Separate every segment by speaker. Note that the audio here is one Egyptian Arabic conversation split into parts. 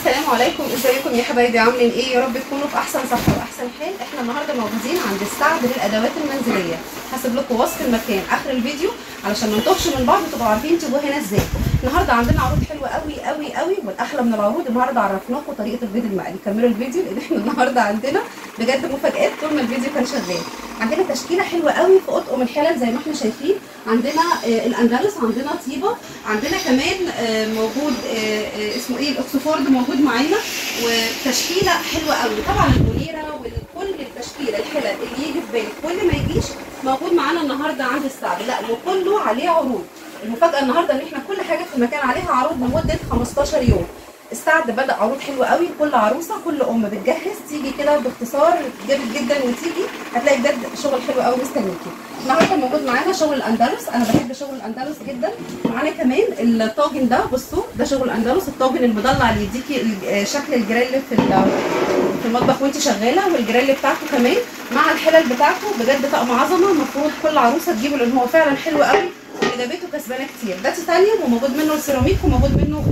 Speaker 1: السلام عليكم، ازيكم يا حبايبي؟ عاملين ايه؟ يا رب تكونوا في احسن صحة واحسن حال. احنا النهارده موجودين عند السعد للادوات المنزلية. هسيب لكم وصف المكان اخر الفيديو علشان ما نتوهش من بعض وتبقوا عارفين تجوا هنا ازاي. النهارده عندنا عروض حلوة قوي قوي قوي، والاحلى من العروض النهارده عرفناكم طريقه البيض المقلي. كملوا الفيديو لان احنا النهارده عندنا بجد مفاجآت طول ما الفيديو كان شغال. عندنا تشكيله حلوة قوي في اطقم الحلل زي ما احنا شايفين. عندنا الاندلس، عندنا طيبة، عندنا كمان موجود اسمه ايه الاكسفورد موجود معانا، وتشكيله حلوة قوي. طبعا المنيرة وكل التشكيلة الحلل اللي يجي في بالك كل ما يجيش موجود معانا النهارده عند السعد. لا وكله عليه عروض. المفاجاة النهارده ان احنا كل حاجة في المكان عليها عروض لمدة 15 يوم. السعد بدا عروض حلوة قوي، كل عروسه كل ام بتجهز تيجي كده باختصار جامد جدا، وتيجي هتلاقي بجد شغل حلو قوي مستنيكي. النهارده موجود معانا شغل الاندلس، انا بحب شغل الاندلس جدا. معانا كمان الطاجن ده، بصوا ده شغل الاندلس، الطاجن المضلع اللي يديكي شكل الجريل في المطبخ وانت شغالة، والجريل بتاعته كمان مع الحلل بتاعته بجد طقم عظمه. المفروض كل عروسه تجيبه لان هو فعلا حلو قوي، واللي جابته كسبانه كتير. ده تيتانيوم وموجود منه السيراميك وموجود منه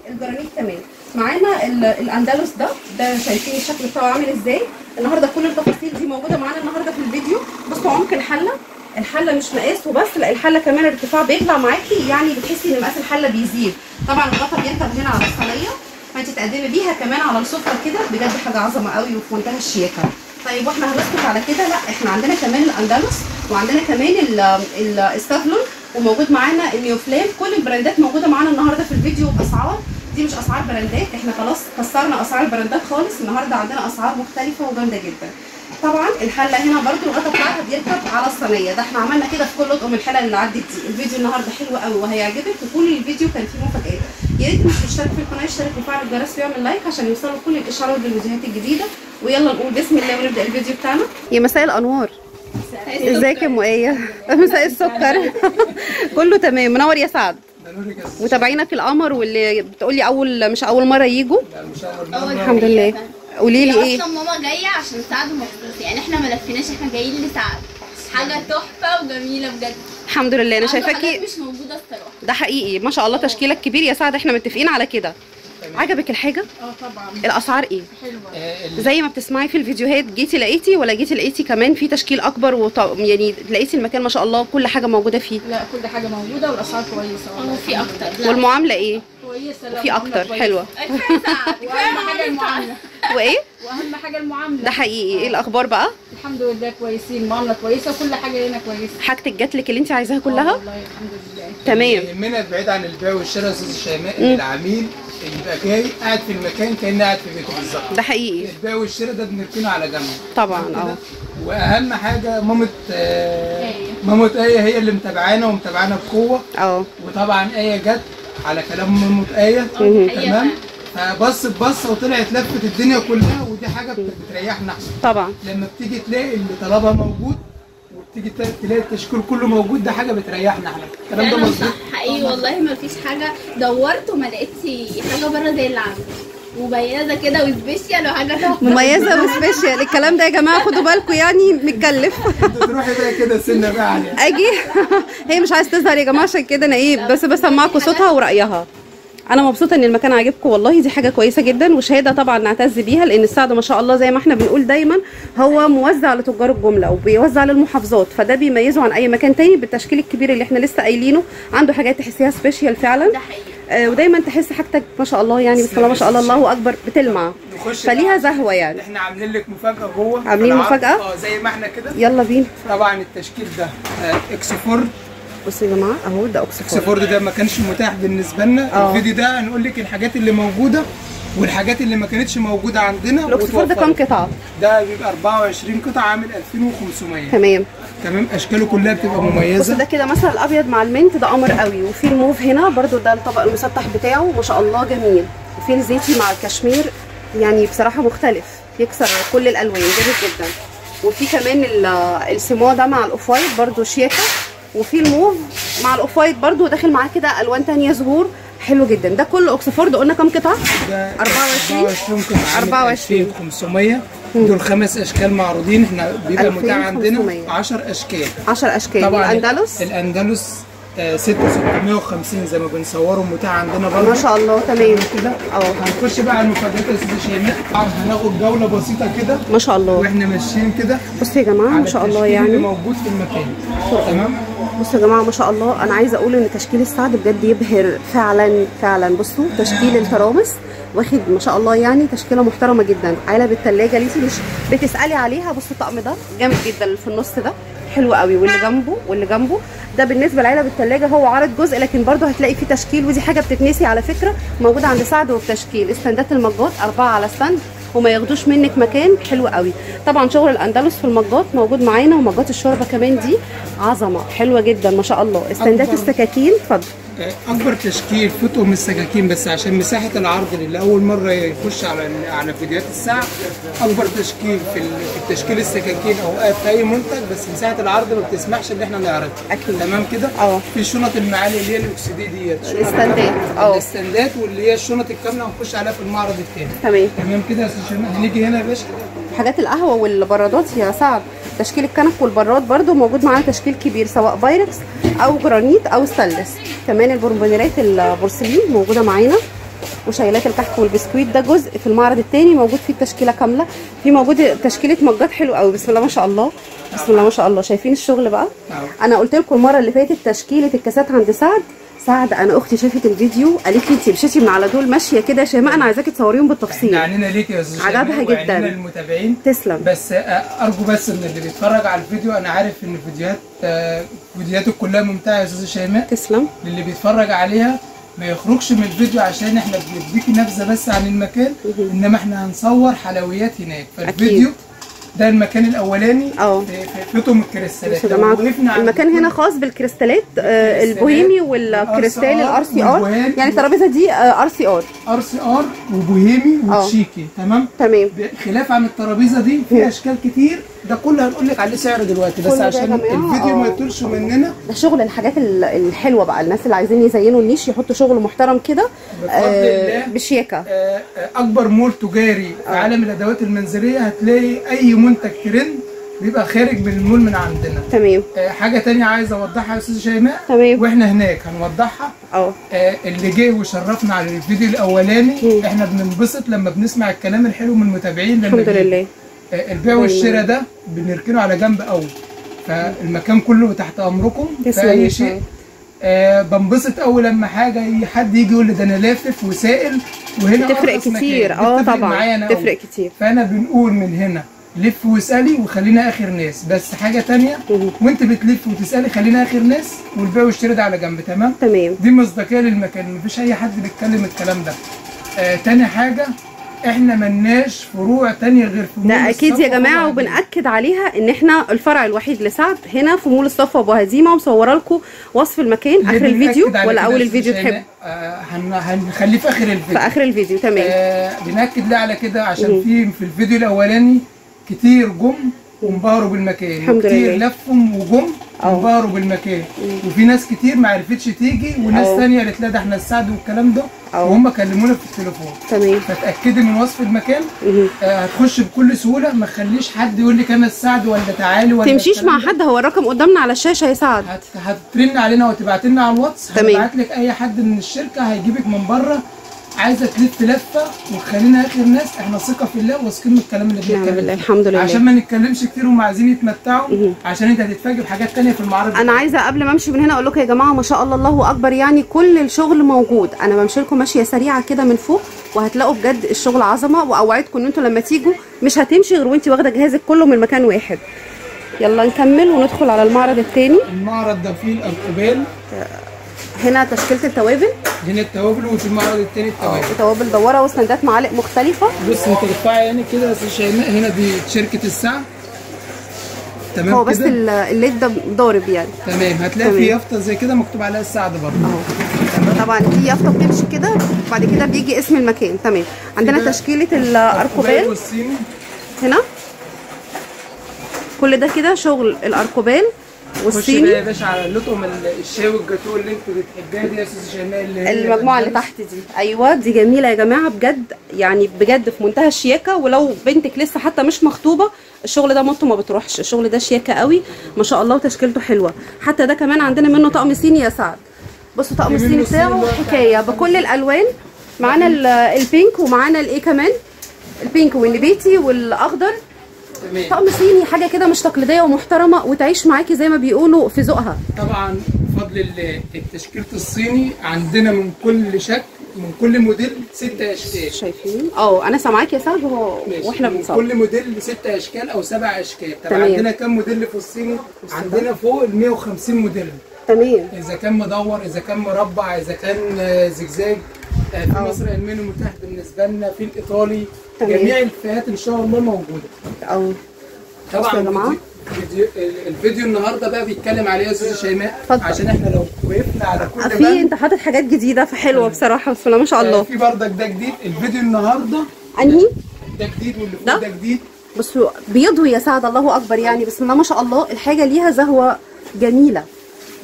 Speaker 1: الجرانيت كمان. معانا الاندلس ده شايفين الشكل بتاعه عامل ازاي. النهارده كل التفاصيل دي موجودة معانا النهارده في الفيديو. بصوا عمق الحلة، الحلة مش مقاس وبس، لا الحلة كمان ارتفاع بيطلع معاكي، يعني بتحسي ان مقاس الحلة بيزيد. طبعا الغطا بيركب هنا على الصينية، فانت تقدمي بيها كمان على السفرة كده، بجد حاجة عظمه قوي وفي منتهى الشياكه. طيب واحنا هنسكت على كده؟ لا، احنا عندنا كمان الاندلس وعندنا كمان السافلون، وموجود معانا النيوفلام. كل البراندات موجودة معانا النهارده في الفيديو باسعار دي مش اسعار براندات، احنا خلاص كسرنا اسعار البراندات خالص. النهارده عندنا اسعار مختلفة وجامده جدا. طبعا الحلة هنا برده الغطا بتاعها بيركب على الصينية، ده احنا عملنا كده في كل اطقم الحلل اللي عدت دي. الفيديو النهارده حلو قوي وهيعجبك، وكل الفيديو كان فيه مفاجآت. يا ريت مش مشترك في القناة يشترك ويفعل الجرس ويعمل like عشان يوصلوا كل الاشعارات بالفيديوهات الجديدة. ويلا نقول بسم الله ونبدا الفيديو بتاعنا. يا مساء الانوار، ازيك يا ام ايه؟ مساء السكر. كله تمام، منور يا سعد. متابعينك القمر، واللي بتقولي اول مش اول مرة يجوا. الحمد لله. قولي لي ايه؟
Speaker 2: اصلا ماما جاية عشان سعد مخصوص، يعني احنا ما لفيناش، احنا جايين لسعد. حاجة تحفة وجميلة بجد.
Speaker 1: الحمد لله. انا شايفاكي
Speaker 2: مش موجودة الصراحة.
Speaker 1: ده حقيقي ما شاء الله، تشكيلك كبير يا سعد، احنا متفقين على كده. عجبك الحاجة؟
Speaker 3: طبعا.
Speaker 1: الاسعار ايه؟
Speaker 3: حلوة
Speaker 1: زي ما بتسمعي في الفيديوهات. جيتي لقيتي ولا جيتي لقيتي كمان في تشكيل اكبر يعني لقيتي المكان ما شاء الله كل حاجة موجودة فيه؟
Speaker 3: لا كل حاجة موجودة والاسعار كويسة.
Speaker 2: في اكتر.
Speaker 1: والمعاملة ايه؟
Speaker 3: كويسة. لا
Speaker 1: في اكتر. حلوة.
Speaker 3: واهم حاجة المعاملة.
Speaker 1: وايه؟
Speaker 3: واهم حاجة المعاملة.
Speaker 1: ده حقيقي. ايه الاخبار بقى؟
Speaker 3: الحمد لله كويسين، المعاملة كويسة وكل حاجة هنا كويسة.
Speaker 1: حاجتك جات لك اللي انت عايزاها كلها؟
Speaker 3: والله الحمد لله
Speaker 1: تمام.
Speaker 4: يهمنا بعيد عن البيع والشراء يا استاذ شيماء ان العميل يبقى جاي قاعد في المكان كانه قاعد في بيته بالظبط.
Speaker 1: ده حقيقي.
Speaker 4: البيع والشراء ده بنركنه على جنب
Speaker 1: طبعا.
Speaker 4: واهم حاجة مامة مامة ايه هي اللي متابعانا ومتابعانا بقوة. وطبعا ايه جت على كلام مامة ايه. تمام. فبصت بصة وطلعت لفت الدنيا كلها، ودي حاجة بتريحنا احنا
Speaker 1: طبعا.
Speaker 4: لما بتيجي تلاقي اللي طلبها موجود وبتيجي تلاقي التشكيل كله موجود، ده حاجة بتريحنا احنا. الكلام ده مظبوط
Speaker 2: حقيقي والله. ما فيش حاجة دورت وما لقيتش حاجة بره زي اللي عندي، مميزة كده و special وحاجه تحفة.
Speaker 1: مميزة و special. الكلام ده يا جماعة خدوا بالكم، يعني متكلف.
Speaker 4: انت تروحي بقى كده سنة بقى عليها.
Speaker 1: اجي هي مش عايزه تظهر يا جماعة، عشان كده انا ايه بس بسمعكم صوتها ورايها. انا مبسوطة ان المكان عاجبكم والله، دي حاجة كويسة جدا وشهادة طبعا نعتز بيها، لان السعد ما شاء الله زي ما احنا بنقول دايما هو موزع لتجار الجملة وبيوزع للمحافظات، فده بيميزه عن اي مكان تاني بالتشكيل الكبير اللي احنا لسه قايلينه. عنده حاجات تحسيها special فعلا.
Speaker 2: ده حقيقي.
Speaker 1: ودايما تحس حاجتك ما شاء الله، يعني بسم الله ما شاء الله الله اكبر، بتلمع، فليها زهوه. يعني
Speaker 4: احنا عاملين لك مفاجاة جوه.
Speaker 1: عاملين مفاجاة؟
Speaker 4: زي ما احنا كده.
Speaker 1: يلا بينا.
Speaker 4: طبعا التشكيل ده اكسفورد.
Speaker 1: بصوا يا جماعة اهو ده اوكسفورد.
Speaker 4: اوكسفورد ده ما كانش متاح بالنسبة لنا. الفيديو ده هنقول لك الحاجات اللي موجودة والحاجات اللي ما كانتش موجودة عندنا.
Speaker 1: الاوكسفورد ده كام قطعه؟
Speaker 4: ده بيبقى 24 قطعه، عامل 2500.
Speaker 1: تمام
Speaker 4: تمام. اشكاله كلها بتبقى مميزة.
Speaker 1: بصوا ده كده مثلا الابيض مع ال mint ده قمر قوي، وفي الموف هنا برده ده الطبق المسطح بتاعه ما شاء الله جميل، وفي الزيتي مع الكشمير، يعني بصراحة مختلف يكسر كل الالوان، جميل جدا. وفي كمان السيمو ده مع ال off white برده شياكه، وفي الموف مع ال off white برده داخل معاه كده الوان ثانية زهور، حلو جدا. ده كله اوكسفورد. قلنا كام قطعه؟
Speaker 4: 24 قطعه. 24 500. دول 5 اشكال معروضين. احنا بيبقى متاح عندنا 10 اشكال.
Speaker 1: 10 اشكال.
Speaker 4: طبعا
Speaker 1: الاندلس،
Speaker 4: الاندلس 6650 زي ما بنصوره متاح عندنا برضه
Speaker 1: ما شاء الله. تمام
Speaker 4: كده. هنخش بقى على المفاجآت يا استاذه شيماء. هناخد جولة بسيطة كده
Speaker 1: ما شاء الله
Speaker 4: واحنا ماشيين كده.
Speaker 1: بصوا يا جماعة ما شاء الله يعني
Speaker 4: اللي موجود في المكان. تمام.
Speaker 1: بصوا يا جماعة ما شاء الله، انا عايزه اقول ان تشكيل السعد بجد يبهر فعلا فعلا. بصوا تشكيل الترامس واخد ما شاء الله يعني تشكيله محترمه جدا. علب الثلاجة اللي انت مش بتسالي عليها. بصوا الطقم ده جامد جدا اللي في النص ده حلو قوي، واللي جنبه واللي جنبه ده. بالنسبة لعلب الثلاجة هو عارض جزء، لكن برده هتلاقي فيه تشكيل، ودي حاجة بتتنسي على فكرة، موجودة عند سعد وبتشكيل. استندات المجات 4 على stand وما ياخدوش منك مكان، حلو قوي. طبعا شغل الاندلس في المجات موجود معانا، ومجات الشوربة كمان دي عظمه حلوة جدا ما شاء الله. استندات السكاكين اتفضل.
Speaker 4: اكبر تشكيل فتقوا من السكاكين، بس عشان مساحة العرض اللي اول مرة يخش على فيديوهات الساعة، اكبر تشكيل في التشكيل السكاكين اوقات في اي منتج، بس مساحة العرض ما بتسمحش ان احنا نعرض.
Speaker 1: اكيد.
Speaker 4: تمام كده. في شنط المعالي اللي هي الاكسدي ديت،
Speaker 1: الاستندات.
Speaker 4: الاستندات واللي هي الشنط الكاملة هنخش عليها في المعرض الثاني.
Speaker 1: تمام.
Speaker 4: تمام كده يا استاذ شيماء. هنيجي هنا يا باشا
Speaker 1: حاجات القهوة والبرادات يا سعد. تشكيل الكنك والبراد برده موجود معانا تشكيل كبير، سواء بايركس او جرانيت او ستانلس. كمان البونبونيرات البورسلين موجودة معانا، وشايلات الكحك والبسكويت. ده جزء في المعرض الثاني موجود فيه التشكيلة كاملة. في موجود تشكيله مجات حلو قوي بسم الله ما شاء الله. بسم الله ما شاء الله. شايفين الشغل بقى؟ انا قلت لكم المرة اللي فاتت تشكيله الكاسات عند سعد. سعد انا اختي شافت الفيديو قالت لي انت مشيتي من على دول ماشية كده يا شيماء، انا عايزاكي تصوريهم بالتفصيل.
Speaker 4: احنا عنينا ليك يا استاذ
Speaker 1: شيماء، عجبها جدا
Speaker 4: المتابعين.
Speaker 1: تسلم.
Speaker 4: بس ارجو بس ان اللي بيتفرج على الفيديو، انا عارف ان فيديوهاتك كلها ممتعة يا استاذه شيماء.
Speaker 1: تسلم.
Speaker 4: للي بيتفرج عليها ما يخرجش من الفيديو، عشان احنا بنديكي نبذه بس عن المكان، انما احنا هنصور حلويات هناك. فالفيديو أكيد. ده المكان الاولاني في فطم الكريستالات.
Speaker 1: المكان هنا خاص بالكريستالات، البوهيمي والكريستال ال RCR. يعني الترابيزة دي RCR،
Speaker 4: RCR وبوهيمي وتشيكي. تمام
Speaker 1: تمام.
Speaker 4: خلاف عن الترابيزة دي في اشكال كتير، ده كله هنقول لك عليه سعر دلوقتي بس عشان الفيديو ما يطولش مننا.
Speaker 1: ده شغل الحاجات الحلوة بقى، الناس اللي عايزين يزينوا النيش يحطوا شغل محترم كده بشياكه.
Speaker 4: اكبر مول تجاري في عالم الادوات المنزلية، هتلاقي اي منتج ترند بيبقى خارج من المول من عندنا.
Speaker 1: تمام.
Speaker 4: حاجة تانية عايز اوضحها يا استاذه شيماء.
Speaker 1: تمام.
Speaker 4: واحنا هناك هنوضحها. اللي جه وشرفنا على الفيديو الاولاني، احنا بننبسط لما بنسمع الكلام الحلو من المتابعين. لما
Speaker 1: الحمد لله.
Speaker 4: البيع والشراء ده بنركنه على جنب قوي، فالمكان كله تحت امركم في اي شيء. بنبسط قوي لما حاجة حد يجي يقول لي ده انا لافف وسائل وهنا
Speaker 1: تفرق كتير. طبعا تفرق كتير.
Speaker 4: فانا بنقول من هنا لف واسالي وخلينا اخر ناس. بس حاجة ثانية، وانت بتلف وتسالي خلينا اخر ناس، والبيع والشراء ده على جنب. تمام
Speaker 1: تمام.
Speaker 4: دي مصداقية للمكان، مفيش اي حد بيتكلم الكلام ده. تاني حاجة، احنا ملناش فروع تانية غير في مول
Speaker 1: ده اكيد يا جماعة، وبنأكد عليها ان احنا الفرع الوحيد لسعد هنا في مول الصفوة ابو هزيمة، ومصوره لكم وصف المكان اخر الفيديو ولا اول الفيديو تحب؟
Speaker 4: هنخليه في اخر الفيديو.
Speaker 1: في اخر الفيديو. تمام.
Speaker 4: بنأكد ليه على كده؟ عشان في الفيديو الاولاني كتير جم وانبهروا بالمكان،
Speaker 1: الحمد
Speaker 4: كتير
Speaker 1: لله
Speaker 4: لفهم وجم وانبهروا بالمكان، وفي ناس كتير ما عرفتش تيجي، وناس ثانية قالت لا ده احنا السعد والكلام ده، وهم كلمونا في التليفون.
Speaker 1: تمام.
Speaker 4: فتاكدي من وصف المكان. هتخش بكل سهولة، ما تخليش حد يقول لك انا السعد ولا تعالي ولا
Speaker 1: تمشيش مع حد، هو الرقم قدامنا على الشاشة يا سعد.
Speaker 4: هترن علينا وتبعت لنا على الواتس، هنبعت لك اي حد من الشركة هيجيبك من بره. عايزه تلف لفه وتخلينا اخر ناس، احنا ثقة في الله واثقين من الكلام اللي بنتكلم
Speaker 1: فيه. الحمد لله.
Speaker 4: عشان ما نتكلمش كتير وهم عايزين يتمتعوا، عشان انت هتتفاجئ بحاجات ثانية في المعرض.
Speaker 1: انا عايزه قبل ما امشي من هنا اقول لكم يا جماعة ما شاء الله الله اكبر، يعني كل الشغل موجود. انا بمشي لكم ماشية سريعة كده من فوق، وهتلاقوا بجد الشغل عظمه، واوعدكم ان انتوا لما تيجوا مش هتمشي غير وانت واخده جهازك كله من مكان واحد. يلا نكمل وندخل على المعرض الثاني.
Speaker 4: المعرض ده فيه الارقبال،
Speaker 1: هنا تشكيله التوابل،
Speaker 4: هنا التوابل، وفي المعرض الثاني التوابل.
Speaker 1: توابل دوره وسندات معالق مختلفة.
Speaker 4: بص انت ترفعي يعني كده يا استاذ شيماء، هنا دي شركة السعد. تمام.
Speaker 1: هو بس ال LED ده ضارب يعني.
Speaker 4: تمام. هتلاقي في يافطة زي كده مكتوب عليها السعد برضه اهو.
Speaker 1: طبعا في يافطة بتمشي كده، وبعد كده بيجي اسم المكان. تمام. عندنا تشكيله الاركوبال والصيني هنا، كل ده كده شغل الاركوبال. والصيني.
Speaker 4: خش بقى يا باشا على اللطقم الشاي والجاتوه اللي انت بتحبيها دي يا استاذه شيماء، اللي هي
Speaker 1: المجموعة اللي تحت دي. ايوه دي جميلة يا جماعة بجد، يعني بجد في منتهى الشياكه. ولو بنتك لسه حتى مش مخطوبه الشغل ده مامته ما بتروحش، الشغل ده شياكه قوي ما شاء الله وتشكيلته حلوة. حتى ده كمان عندنا منه طقم صيني يا سعد. بصوا طقم الصيني بتاعه حكاية بكل الالوان. معانا ال pink ومعانا الايه كمان، ال pink والنبيتي والاخضر. طقم صيني حاجة كده مش تقليدية ومحترمه وتعيش معاكي زي ما بيقولوا في ذوقها.
Speaker 4: طبعا بفضل التشكيلة الصيني عندنا من كل شكل من كل موديل 6 اشكال.
Speaker 1: شايفين؟ انا سامعاك يا سعد واحنا بنصور.
Speaker 4: من كل موديل 6 اشكال او 7 اشكال. طب عندنا كام موديل في الصيني؟ عندنا فوق ال 150 موديل.
Speaker 1: تمام.
Speaker 4: اذا كان مدور، اذا كان مربع، اذا كان زجزاج. في مصر الالماني متاح بالنسبة لنا، في الايطالي. تمام. جميع الفئات ان شاء الله موجودة. طبعا الفيديو النهارده بقى بيتكلم عليه يا استاذه شيماء، عشان احنا لو وقفنا على كل
Speaker 1: في انت حاطط حاجات جديدة فحلوه بصراحة، بسم الله ما شاء الله.
Speaker 4: في بردك ده جديد الفيديو النهارده.
Speaker 1: انهي
Speaker 4: ده جديد واللي فوق ده جديد.
Speaker 1: بصوا بيضوي يا سعد، الله اكبر، يعني بسم الله ما شاء الله الحاجة ليها زهوه جميلة،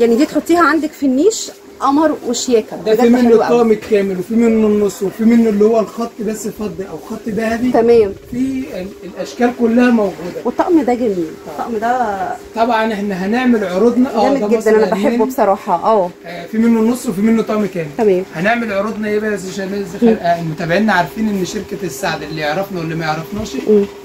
Speaker 1: يعني دي تحطيها عندك في النيش قمر وشياكه.
Speaker 4: ده في منه الطقم الكامل، وفي منه النص، وفي منه اللي هو الخط بس فضي او خط ذهبي.
Speaker 1: تمام.
Speaker 4: في الاشكال كلها موجودة.
Speaker 1: والطقم ده جميل، الطقم ده
Speaker 4: طبعا احنا هنعمل عروضنا
Speaker 1: جامد جدا، انا بحبه بصراحة.
Speaker 4: في منه النص وفي منه طقم كامل.
Speaker 1: تمام.
Speaker 4: هنعمل عروضنا ايه بقى يا استاذ شيماء؟ متابعينا عارفين ان شركة السعد اللي يعرفنا واللي ما يعرفناش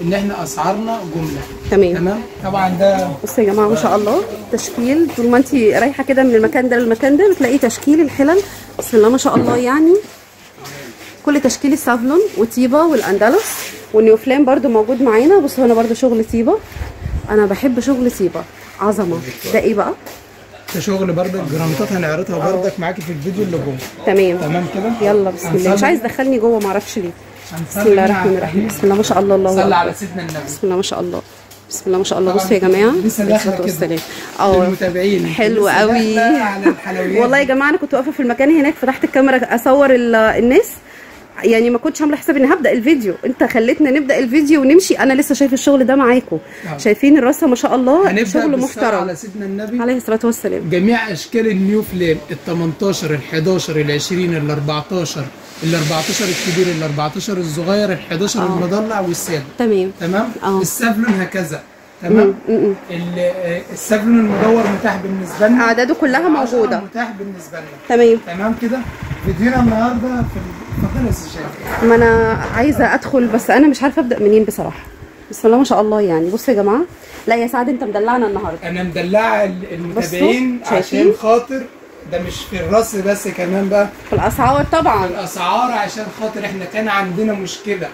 Speaker 4: ان احنا اسعارنا جملة.
Speaker 1: تمام.
Speaker 4: تمام. طبعا ده
Speaker 1: بصوا يا جماعة ما شاء الله تشكيل، طول ما انت رايحة كده من المكان ده للمكان ده بتلاقي تشكيل الحلل بسم الله ما شاء الله. يعني كل تشكيل السافلون وطيبة والاندلس والنيوفلام برده موجود معانا. بصوا هنا برده شغل طيبة، انا بحب شغل طيبة عظمه. ده ايه بقى؟
Speaker 4: ده شغل برده الجرانتات هنعرضها بردك معاكي في الفيديو اللي جوه.
Speaker 1: تمام.
Speaker 4: تمام كده.
Speaker 1: يلا بسم الله. مش عايز دخلني جوه ما اعرفش ليه. بسم الله الرحمن الرحيم. بسم الله ما شاء الله. الله
Speaker 4: صلى على سيدنا النبي.
Speaker 1: بسم الله ما شاء الله. بسم الله ما شاء الله. بصوا يا جماعة
Speaker 4: لسه داخله كده المتابعين
Speaker 1: حلو قوي والله يا جماعة انا كنت واقفة في المكان هناك، فتحت الكاميرا اصور الناس، يعني ما كنتش عامله حساب اني هبدا الفيديو، انت خليتنا نبدا الفيديو ونمشي. انا لسه شايفه الشغل ده معاكم. شايفين الرصه ما شاء الله، شغل محترم.
Speaker 4: على سيدنا النبي
Speaker 1: عليه الصلاة والسلام.
Speaker 4: جميع اشكال النيو فلام ال 18 ال 11 ال 20 ال 14 ال 14 الكبير ال 14 الصغير ال 11 المضلع والسادة.
Speaker 1: تمام.
Speaker 4: تمام. السافلون هكذا. تمام. السافلون المدور متاح بالنسبة لنا،
Speaker 1: اعداده كلها موجودة،
Speaker 4: متاح بالنسبة لنا.
Speaker 1: تمام.
Speaker 4: تمام كده. فيديونا النهارده في اتفضل يا استاذ شيماء.
Speaker 1: ما انا عايزه ادخل بس انا مش عارفه ابدا منين بصراحة. بسم الله ما شاء الله. يعني بصوا يا جماعة، لا يا سعد انت مدلعنا النهارده.
Speaker 4: انا مدلعه المتابعين عشان خاطر ده مش في الرص بس، كمان بقى
Speaker 1: في الاسعار. طبعا
Speaker 4: في الاسعار، عشان خاطر احنا كان عندنا مشكلة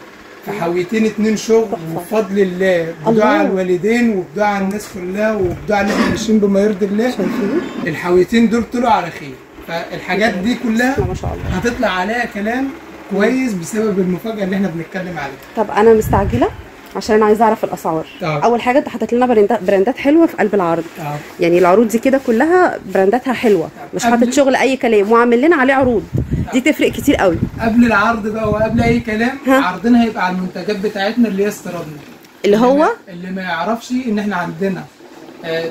Speaker 4: في حاويتين 2 شغل، وبفضل الله بدعاء الوالدين وبدعاء الناس كلها وبدعاء ان احنا ماشيين بما يرضي الله، الحاويتين دول طلعوا على خير. فالحاجات دي كلها
Speaker 1: ما شاء الله
Speaker 4: هتطلع عليها كلام كويس بسبب المفاجاة اللي احنا بنتكلم عليها.
Speaker 1: طب انا مستعجلة عشان انا عايزه اعرف الاسعار. اول حاجة انت حاطط لنا براندات حلوة في قلب العرض. يعني العروض دي كده كلها برانداتها حلوة، مش حاطط شغل اي كلام، وعامل لنا عليه عروض. دي تفرق كتير قوي.
Speaker 4: قبل العرض بقى وقبل اي كلام، عرضنا هيبقى على المنتجات بتاعتنا اللي هي استيرادنا،
Speaker 1: اللي هو
Speaker 4: اللي ما يعرفش ان احنا عندنا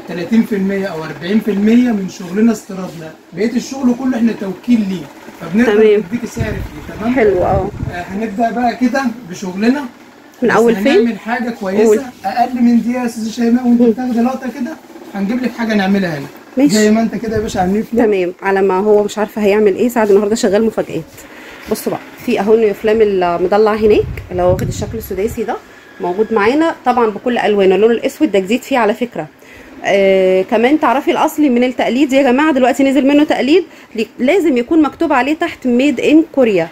Speaker 4: 30% او 40% من شغلنا استيرادنا، بقية الشغل كله احنا توكيل ليه، فبنقدر نديك سعر فيه. تمام.
Speaker 1: حلو.
Speaker 4: هنبدا بقى كده بشغلنا
Speaker 1: من اول فين؟
Speaker 4: هنعمل حاجة كويسة اقل من دي يا استاذه شيماء، وانت بتاخدي لقطة كده هنجيب لك حاجة نعملها هنا.
Speaker 1: ماشي
Speaker 4: زي ما انت كده يا باشا عاملين فلام.
Speaker 1: تمام. على ما هو مش عارفه هيعمل ايه سعد النهارده، شغال مفاجآت. بصوا بقى في اهو النيوفلام المضلع هناك اللي هو واخد الشكل السداسي ده موجود معانا طبعا بكل الوانه. اللون الاسود ده جديد فيه على فكرة. كمان تعرفي الاصلي من التقليد يا جماعة، دلوقتي نزل منه تقليد، لازم يكون مكتوب عليه تحت made in Korea،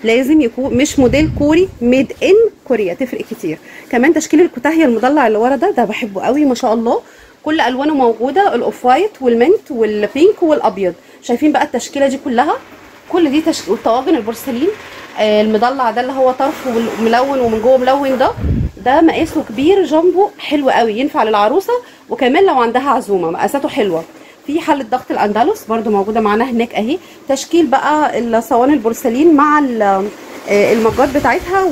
Speaker 1: لازم يكون مش موديل كوري، made in Korea، تفرق كتير. كمان تشكيل الكوتاهيه المضلع اللي ورا ده بحبه قوي ما شاء الله، كل الوانه موجودة، ال off white وال mint وال pink والابيض. شايفين بقى التشكيلة دي كلها، كل دي والطواجن البورسلين. المضلع ده اللي هو طرفه ملون ومن جوه ملون، ده مقاسه كبير جامبو حلو قوي، ينفع للعروسه وكمان لو عندها عزومة، مقاساته حلوة. في حله ضغط الاندلس برده موجودة معانا هناك اهي. تشكيل بقى الصواني البورسلين مع المجات بتاعتها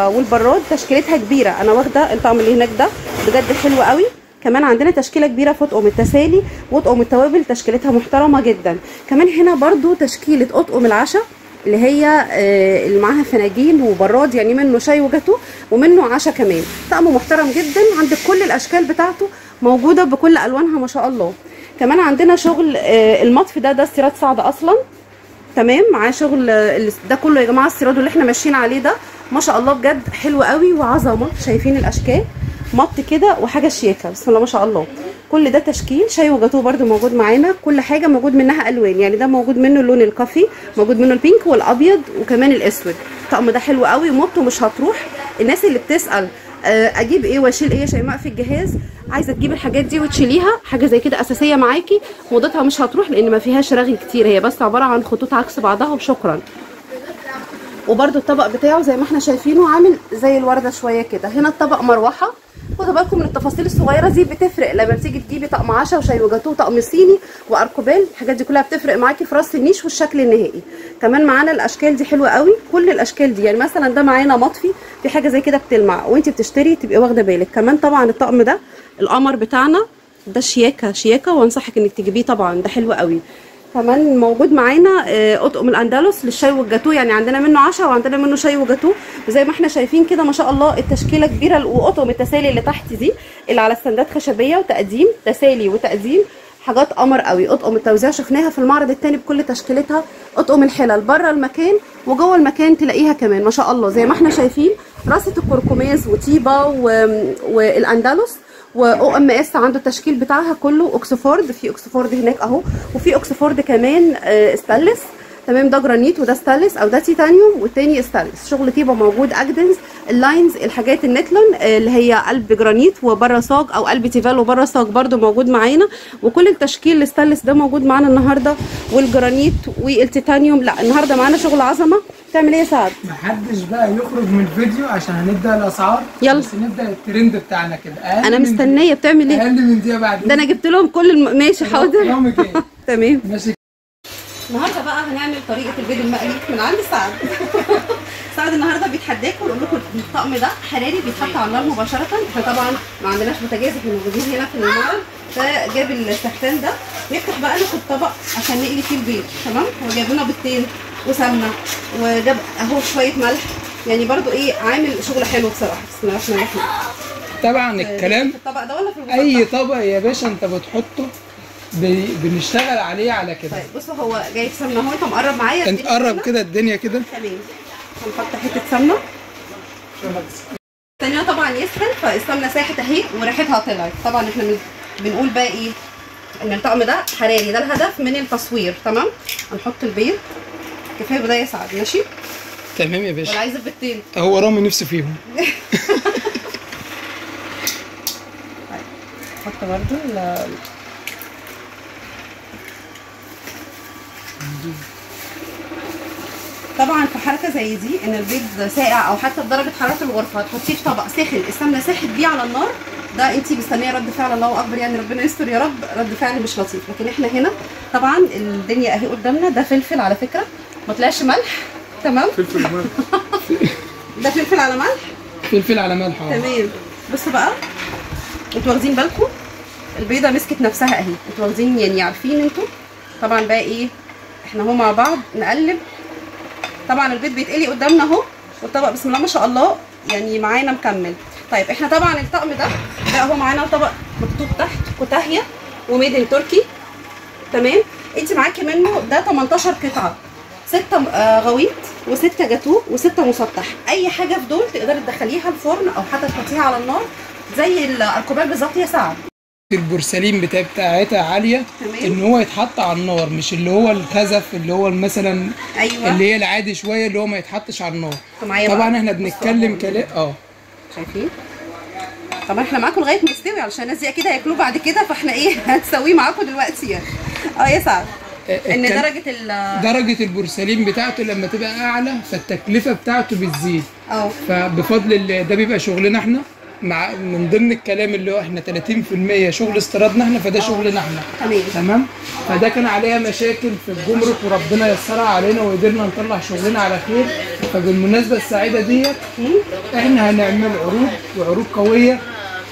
Speaker 1: والبراد، تشكيلتها كبيرة. انا واخده الطقم اللي هناك ده بجد حلو قوي. كمان عندنا تشكيله كبيرة في اطقم التسالي واطقم التوابل، تشكيلتها محترمه جدا. كمان هنا برده تشكيله اطقم العشاء اللي هي اللي معاها فناجين وبراد، يعني منه شاي وجاتوه ومنه عشاء كمان. طقم محترم جدا، عندك كل الاشكال بتاعته موجودة بكل الوانها ما شاء الله. كمان عندنا شغل المطفي ده استيراد صعد اصلا، تمام، معاه شغل ده كله يا جماعة. السيراد اللي احنا ماشيين عليه ده ما شاء الله بجد حلو قوي وعظمه. شايفين الاشكال مط كده وحاجه شياكه، بسم الله ما شاء الله. كل ده تشكيل شاي وجاتوه برده موجود معانا، كل حاجة موجود منها الوان، يعني ده موجود منه اللون ال coffee، موجود منه ال pink والابيض وكمان الاسود. الطقم ده حلو قوي ومطه مش هتروح. الناس اللي بتسال اجيب ايه واشيل ايه يا شيماء في الجهاز، عايزه تجيب الحاجات دي وتشيليها، حاجة زي كده اساسية معاكي، موضتها مش هتروح لان ما فيهاش رغي كتير، هي بس عبارة عن خطوط عكس بعضها وشكرا. وبرده الطبق بتاعه زي ما احنا شايفينه عامل زي الورده شوية كده. هنا الطبق مروحة، خدوا بالكم من التفاصيل الصغيرة دي بتفرق لما بتيجي تجيبي طقم عشاء وشاي وجاتوه وطقم صيني واركوبال، الحاجات دي كلها بتفرق معاكي في راس النيش والشكل النهائي. كمان معانا الاشكال دي حلوة قوي، كل الاشكال دي، يعني مثلا ده معانا مطفي في حاجة زي كده بتلمع وانت بتشتري تبقي واخده بالك. كمان طبعا الطقم ده القمر بتاعنا ده شياكه شياكه، وانصحك انك تجيبيه طبعا، ده حلو قوي. كمان موجود معانا اطقم الاندلس للشاي والجاتوه، يعني عندنا منه عشاء وعندنا منه شاي وجاتوه، وزي ما احنا شايفين كده ما شاء الله التشكيلة كبيرة. واطقم التسالي اللي تحت دي اللي على السندات خشبيه وتقديم تسالي وتقديم، حاجات قمر قوي. اطقم التوزيع شفناها في المعرض الثاني بكل تشكيلتها. اطقم الحلل بره المكان وجوه المكان تلاقيها كمان ما شاء الله زي ما احنا شايفين، راسه الكركماز وطيبة والاندلس و OMS عنده التشكيل بتاعها كله. اوكسفورد، في اوكسفورد هناك اهو، وفي اوكسفورد كمان ستانلس، تمام. ده جرانيت وده ستانلس او ده تيتانيوم والتاني ستانلس. شغل طيبة موجود، اجدنز، ال lines، الحاجات النتلون اللي هي قلب جرانيت وبره صاج او قلب تيفال وبره صاج برده موجود معانا. وكل التشكيل الستانلس ده موجود معانا النهارده، والجرانيت والتيتانيوم. لا النهارده معانا شغل عظمه. تعمل ايه يا سعد؟
Speaker 4: محدش بقى يخرج من الفيديو عشان هنبدا الاسعار.
Speaker 1: يلا
Speaker 4: بس نبدا الترند بتاعنا كده.
Speaker 1: انا مستنيه. بتعمل ايه؟
Speaker 4: اقل من دقيقة بعد
Speaker 1: ده انا جبت لهم كل ماشي حاضر. تمام
Speaker 4: ماشي.
Speaker 1: النهارده بقى هنعمل طريقه البيض المقلي من عند سعد. سعد النهارده بيتحداكم ويقول لكم الطقم ده حراري بيتحط على النار مباشرة. احنا طبعا ما عندناش بوتاجاز، احنا موجودين هنا في المعرض، فجاب السخان ده ويفتح بقى لكم الطبق عشان نقلي فيه البيض، تمام. هو جايب لنا بيضتين وسمنه وجاب اهو شوية ملح، يعني برده ايه عامل شغل حلو بصراحة. بسم الله الرحمن الرحيم.
Speaker 4: طبعا الكلام
Speaker 1: في الطبق ده ولا في البطاطا؟
Speaker 4: اي طبق يا باشا انت بتحطه بنشتغل عليه على كده.
Speaker 1: طيب بصوا هو جايب سمنه اهو، انت مقرب معايا،
Speaker 4: انت قرب كده الدنيا كده،
Speaker 1: تمام. هنحط حتة سمنه الثانية طبعا يسخن، فالسمنه ساحت اهي وريحتها طلعت. طبعا احنا بنقول بقى ايه، ان الطقم ده حراري، ده الهدف من التصوير، تمام. هنحط البيض، كفاية بده يا سعد، ماشي
Speaker 4: تمام يا باشا.
Speaker 1: ولا عايزه بيضتين؟
Speaker 4: هو رامي نفسه فيهم.
Speaker 1: طيب نحط برده طبعا في حركة زي دي ان البيض ساقع او حتى بدرجة حرارة الغرفة هتحطيه في طبق ساخن، السمنة ساحت بيه على النار، ده انت مستنيه رد فعل الله اكبر، يعني ربنا يستر يا رب، رد فعل مش لطيف. لكن احنا هنا طبعا الدنيا اهي قدامنا. ده فلفل على فكرة، ما طلعش ملح، تمام،
Speaker 4: فلفل ملح.
Speaker 1: ده فلفل على ملح،
Speaker 4: فلفل على ملح،
Speaker 1: تمام. بصوا بقى انتوا واخدين بالكم البيضة مسكت نفسها اهي، انتوا واخدين يعني عارفين انتوا طبعا بقى ايه، احنا اهو مع بعض نقلب. طبعا البيض بيتقلي قدامنا اهو، والطبق بسم الله ما شاء الله يعني معانا مكمل. طيب احنا طبعا الطقم ده هو معانا طبق مكتوب تحت كوتاهيه و made in Turkey، تمام. انت معاكي منه ده 18 قطعه، 6 غويط و6 جاتوه و6 مسطح. اي حاجة في دول تقدري تدخليها الفرن او حتى تحطيها على النار زي الاركوبال بالظبط يا سعد.
Speaker 4: البورسلين بتاعتها عالية، تمام. ان هو يتحط على النار، مش اللي هو الخزف اللي هو مثلا، ايوه، اللي هي العادي شوية اللي هو ما يتحطش على النار. طبعا احنا بنتكلم كلام
Speaker 1: شايفين. طبعا احنا معاكم لغاية ما يستوي علشان الناس دي اكيد هياكلوه بعد كده، فاحنا ايه هنسويه معاكم دلوقتي يعني. يا سعد ان درجه
Speaker 4: البورسلين بتاعته لما تبقى اعلى فالتكلفه بتاعته بتزيد. فبفضل ده بيبقى شغلنا احنا، مع من ضمن الكلام اللي هو احنا 30% شغل استيرادنا احنا، فده شغلنا احنا، تمام. فده كان عليها مشاكل في الجمرك وربنا يسرها علينا وقدرنا نطلع شغلنا على خير. فبالمناسبه السعيدة ديت احنا هنعمل عروض، وعروض قوية